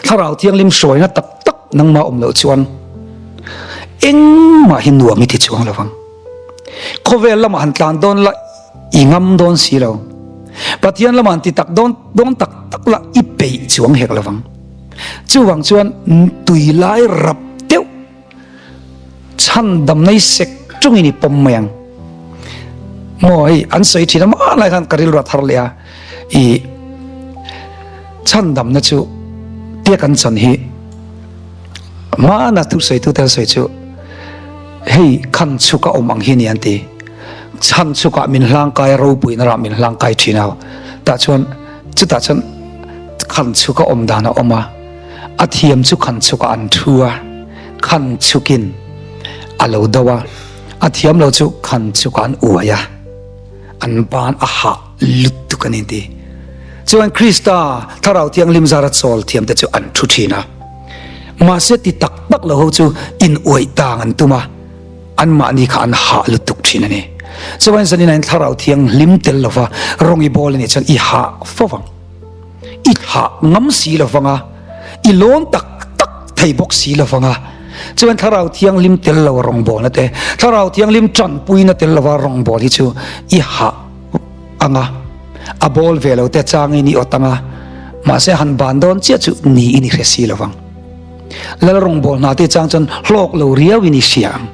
Thlarau Thianghlim hruaina tak tak nangmah awm loh chuan engmah hi nuam i ti chuang lo vang. Khawvel lamah han tlan dawn la i ngam dawn si lo. Pathian lamah han ti tak dawn dawn tak tak la i peih chuang hek lo vang. Chuvang chuan tui lai rap deuh Chhandam nei sek tungin i pawm mai ang. Maw hei an sawi thin a mah lai khan ka rilru a thar leh a i chhandamna chu tia kan chan hi hmana thusawi tute an sawi chu hei khan chhuk a awm ang hi ni an ti. Chhan chhukah min hlangkai a ropuina rah min hlangkai thin a tah chuan chutah chuan khan chhuk a awm dan a awm a. A thiam chu khan chhukah an thu a, khan chhukin a lo do a, a thiam lo chu khan chhukah an uai a, an ban a hah lutuk a ni ti. Chuan Krista Thlarau Thianghlim zara chawl thiamte chu an thu thin a. Mahse ti tak tak lo ho chu in uaih tang an tum a, anmahni kha an hah lutuk thin a ni. Chuan zanin ah hian Thlarau Thianghlim tel lova rawng i bawl a nih chuan i hah fo vang. I thlah ngam si lo vang a, i lawn tak tak thei bawk si lo vang a. Chuan Thlarau Thianghlim tel lo rawngbawlna te, Thlarau Thianghlim tanpuina tel lova rawngbâwl hi chu i hah ang a, a bâwl ve lo te changin i awt ang a, mahse han ban dawn chiah chu niin i hre si lo vang. Lal rawngbâwl hna te chang chuan hlawk lo riauin i hria ang.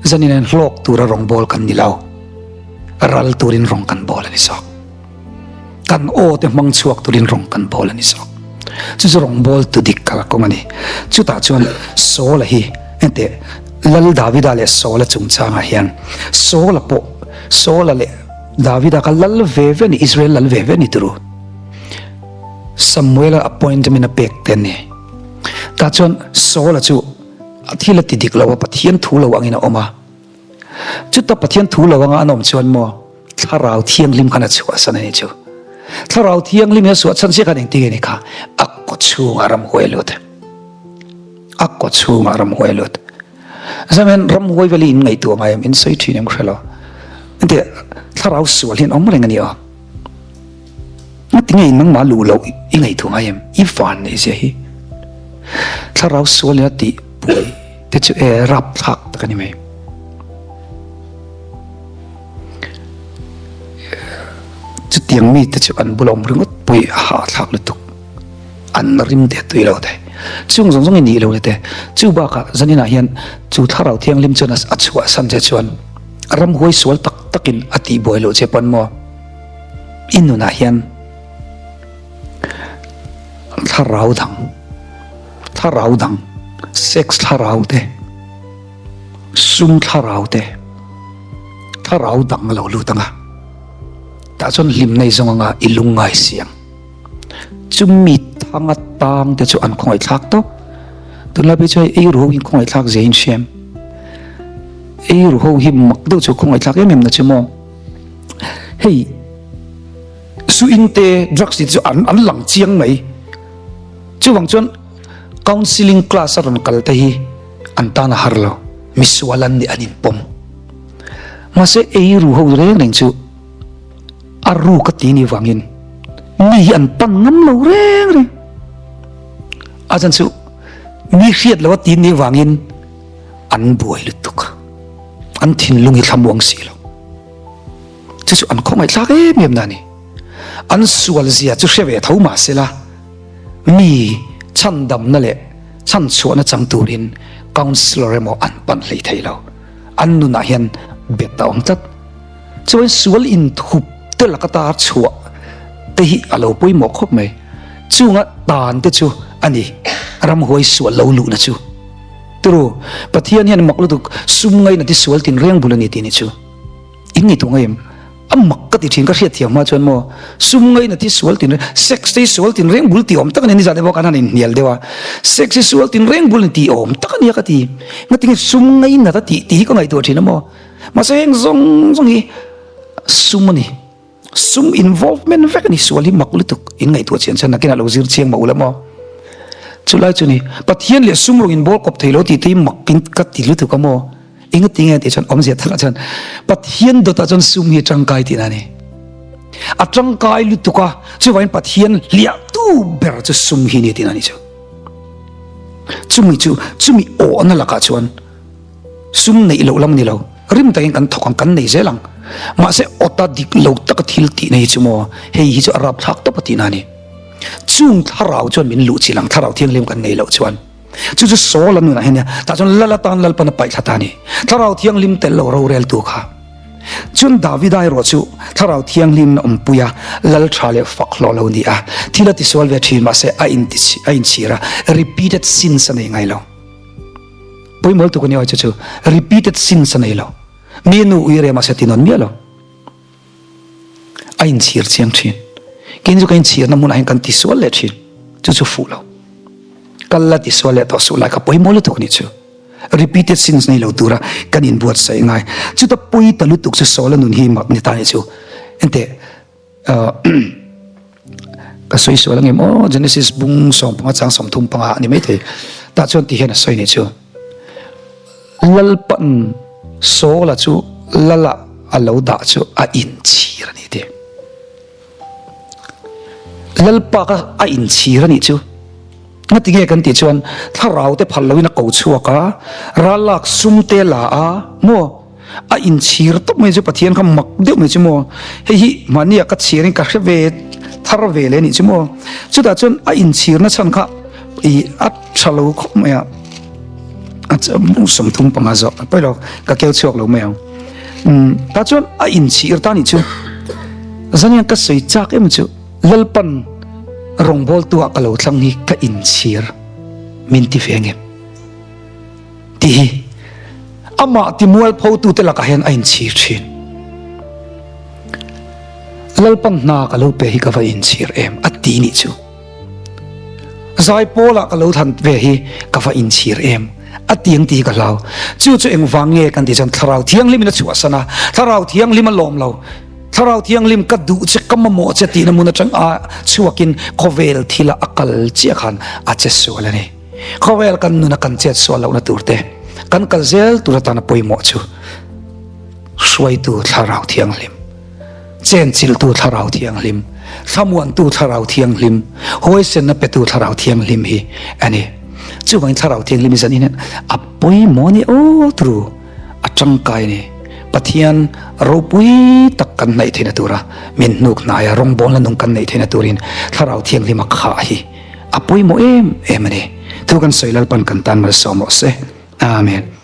Zanin hian hlawk tura rawngbâwl kan ni lo, ral turin rawng kan bâwl a ni zawk. Kan aw te hmang chhuak turin rawng kan bawl a ni zawk. Chu chu rawng bawl tu dik kal kawng a ni. Chutah chuan Saula hi enteh Lal Davida leh Saula chungchangah hian Saula pawh Saula leh Davida kha lal ve ve a ni, Israel lal ve ve a ni turu. Samuela appointment a pek te a ni. Tah chuan Saula chu a thil a ti dik lo a, Pathian thu lo angin a awm a. Chuta Pathian thu lo anga an awm chuan maw Thlarau Thianghlim khan a chhuahsan a ni chu. Thlarau Thianghlim hi a chhuahchhan chiah khan engtin nge ni kha? A kaw chhungah ramhuai a lut. A kaw chhungah ramhuai a lut. Zamen ramhuai vel hi in ngaihtuah ngai em? In sawi thin em ka hre lo. Engti thlarau sual hi an awm reng a ni aw. Ngatinge in nangmah luh loh i ngaihtuah ngai em? I van neih zia hi. Thlarau sual in a tih buai te chu e rapthlak tak a ni mai. Chutiang mite chu an bula awm ringawt pawh a hahthlak lutuk. An rim te tui lo thei. Chung zawng zawng i nih lo le te. Chu bakah zaninah hian chu Thlarau Thianghlim chuan a chhuahsan che chuan ramhuai sual tak takin a tihbuai loh che pawn maw? I nunah hian thlarau dang, thlarau dang, sex thlarau te, sum thlarau te, thlarau dang a lo lut ang a. Tah chuan hlim nei zawng anga i lungngai si ang. Chumi thanga tang te chu an khawngaihthlak tawp. Tunlai phei chu hei eiru ho hi khawngaihthlak zia in hria em? Eiru ho hi mak deuh chu khawngaihthlak em em na chu maw? Hei su in te drugs te chu an an lang chiang mai. Chuvang chuan counselling class a rawn kal te hi an tan a har lo. Misual an nih an inpawm. Mahse eiru ho reng reng chu a ruk a ti ni vangin mi hi an pan ngam lo reng reng. A chan chu mi hriat lo a ti ni vangin an buai lutuk a. An thinlung hi thlamuang si lo. Chu chu an khawngaihthlak em em na a ni. An sual zia chu hre ve tho mah sela mi chhandamna leh chhanchhuahna chang turin councillor emaw an pan hlei thei lo. An nunah hian bet a awm tlat. Chuan sual inthup te laka tar chhuah te hi a lo pawimawh khawp mai. Chunga tan te chu a ni ramhuai sual lo luhna chu. Turu, Pathian hian mak lutuk sum ngaina ti sual tinreng bul a ni tih ni chu. In ngaihtuah ngai em? A mak ka ti thin ka hriat thiam hma chuan maw sum ngaina ti sual tinreng sex te hi sual tinreng bul tih awm tak a ni nizan te pawh kan han inhnial deuh a sex hi sual tinreng bul ni tih awm tak a nia ka ti. Ngatinge sum ngaina ta tih tih hi ka ngaihtuah thin a maw. Mahse heng zawng zawng hi sum a ni. Sum involvement vek a ni. Sual hi mak lutuk. In ngaihtuah chian chuan nakinah lo zir chiang mah ula maw? Chulai chu ni. Pathian leh sum rawng in bawl kawp thei lo tih te hi mak in ka ti lutuk a maw? Engati nge tih chuan awmzia takah chuan Pathian dawtah chuan sum hi a tangkai tihna a ni. A tangkai lutuk a, chuvangin Pathian hliahtu ber chu sum hi a ni tihna a ni chu. Chumi chu chumi awhna lakah chuan Sum neih loh lam a ni lo, rim takin kan thawk ang, kan nei zel ang. Mahse awta dik lo taka thil tihna hi chu maw, hei hi chu a rapthlak tawp a tihna a ni. Chung thlarau chuan min luh chilh ang, thlarau thianghlim kan nei loh chuan. Chu chu Saul a nunah hian nia, tah chuan Lal atan Lalpan a paih thla ta a ni. Thlarau thianghlim tel lo roreltu kha. Chuan Davida erawh chu thlarau thianghlim na awmpui a, lal tha leh fak hlawh lo ni a, thil a tisual ve thin, mahse a inchhir a, repeated sins a nei ngai lo. Pawimawh lutuk a ni awi chu chu repeated sins a nei lo. Mi nu ui rem a se ti nawn miah lo. A inchhir chiang thin. Keini chu kan inchhirna hmunah hian kan tisual leh thin. Chu chu fuh lo. Kal la tisual leh tawh suh lai kha pawimawh lutuk a ni chu. Repeated sins nei lo tura kan inbuatsaih ngai. Chuta pawi ta lutuk chu Saula nun hi mak ni ta ni chu. Enteh. Ka sawi sual angem aw Genesis bung 15 chang 35 a ni maithei tah chuan ti hian a sawi ni chu Lalpan Saula chu Lala a lo dah chu a inchhir a ni ti Lalpa ka a inchhir a nih chu ngati nge kan tih chuan thlarau te phal loin a ko chhuak a ralak sum te la a maw A inchhir tawp mai chu Pathian kha mak deuh mai chu maw? Hei hi mahnia ka chhirin ka hre ve thar ve leh anih chu maw? Chutah chuan a inchhirna chhan kha ih a tha lo khawp mai a, a 35 zawk a pawi lo ka keu chhuak lo mai ang. Umm tah chuan a inchhir ta anih chu zanian ka sawi chak em chu Lalpan rawngbawltu ah ka lo thlang hi ka inchhir min ti ve ngem? Tih hi amah timualphotute lakah hian a inchhir thin. Lalpan hna ka lo pe hi ka va inchhir em a ti nih chu. Zaipawlah ka lo thlan ve hi ka va inchhir em a ti ang tih hi ka hlau. Chu chu engvang nge kan tih chuan Thlarau Thianghlimin a chhuahsan a, Thlarau Thianghlim a lawm lo. Thlarau Thianghlim ka duh che, ka mamawh che tihna hmun atang a chhuakin khawvel thila a kal chiah khan a che sual a ni. Khawvel kan nuna kan chet sual lohna tur te, kan kal zel tur atana pawimawh chu Hruaitu Thlarau Thianghlim, Chenchilhtu Thlarau Thianghlim, Thlamuantu Thlarau Thianghlim, Huaisenna petu Thlarau Thianghlim hi a ni. Chuvangin Thlarau Thianghlim hi zanin hian a pawimawh a ni aw turu, a tangkai a ni. Pathian ropui tak kan hnaih theihna tura min hnuk hnaia rawngbawlna nung kan neih theihna turin Thlarau Thianghlima khah hi a pawimawh em em a ni. Thu kan sawi Lalpan kan tan malsawm rawh se. Amen.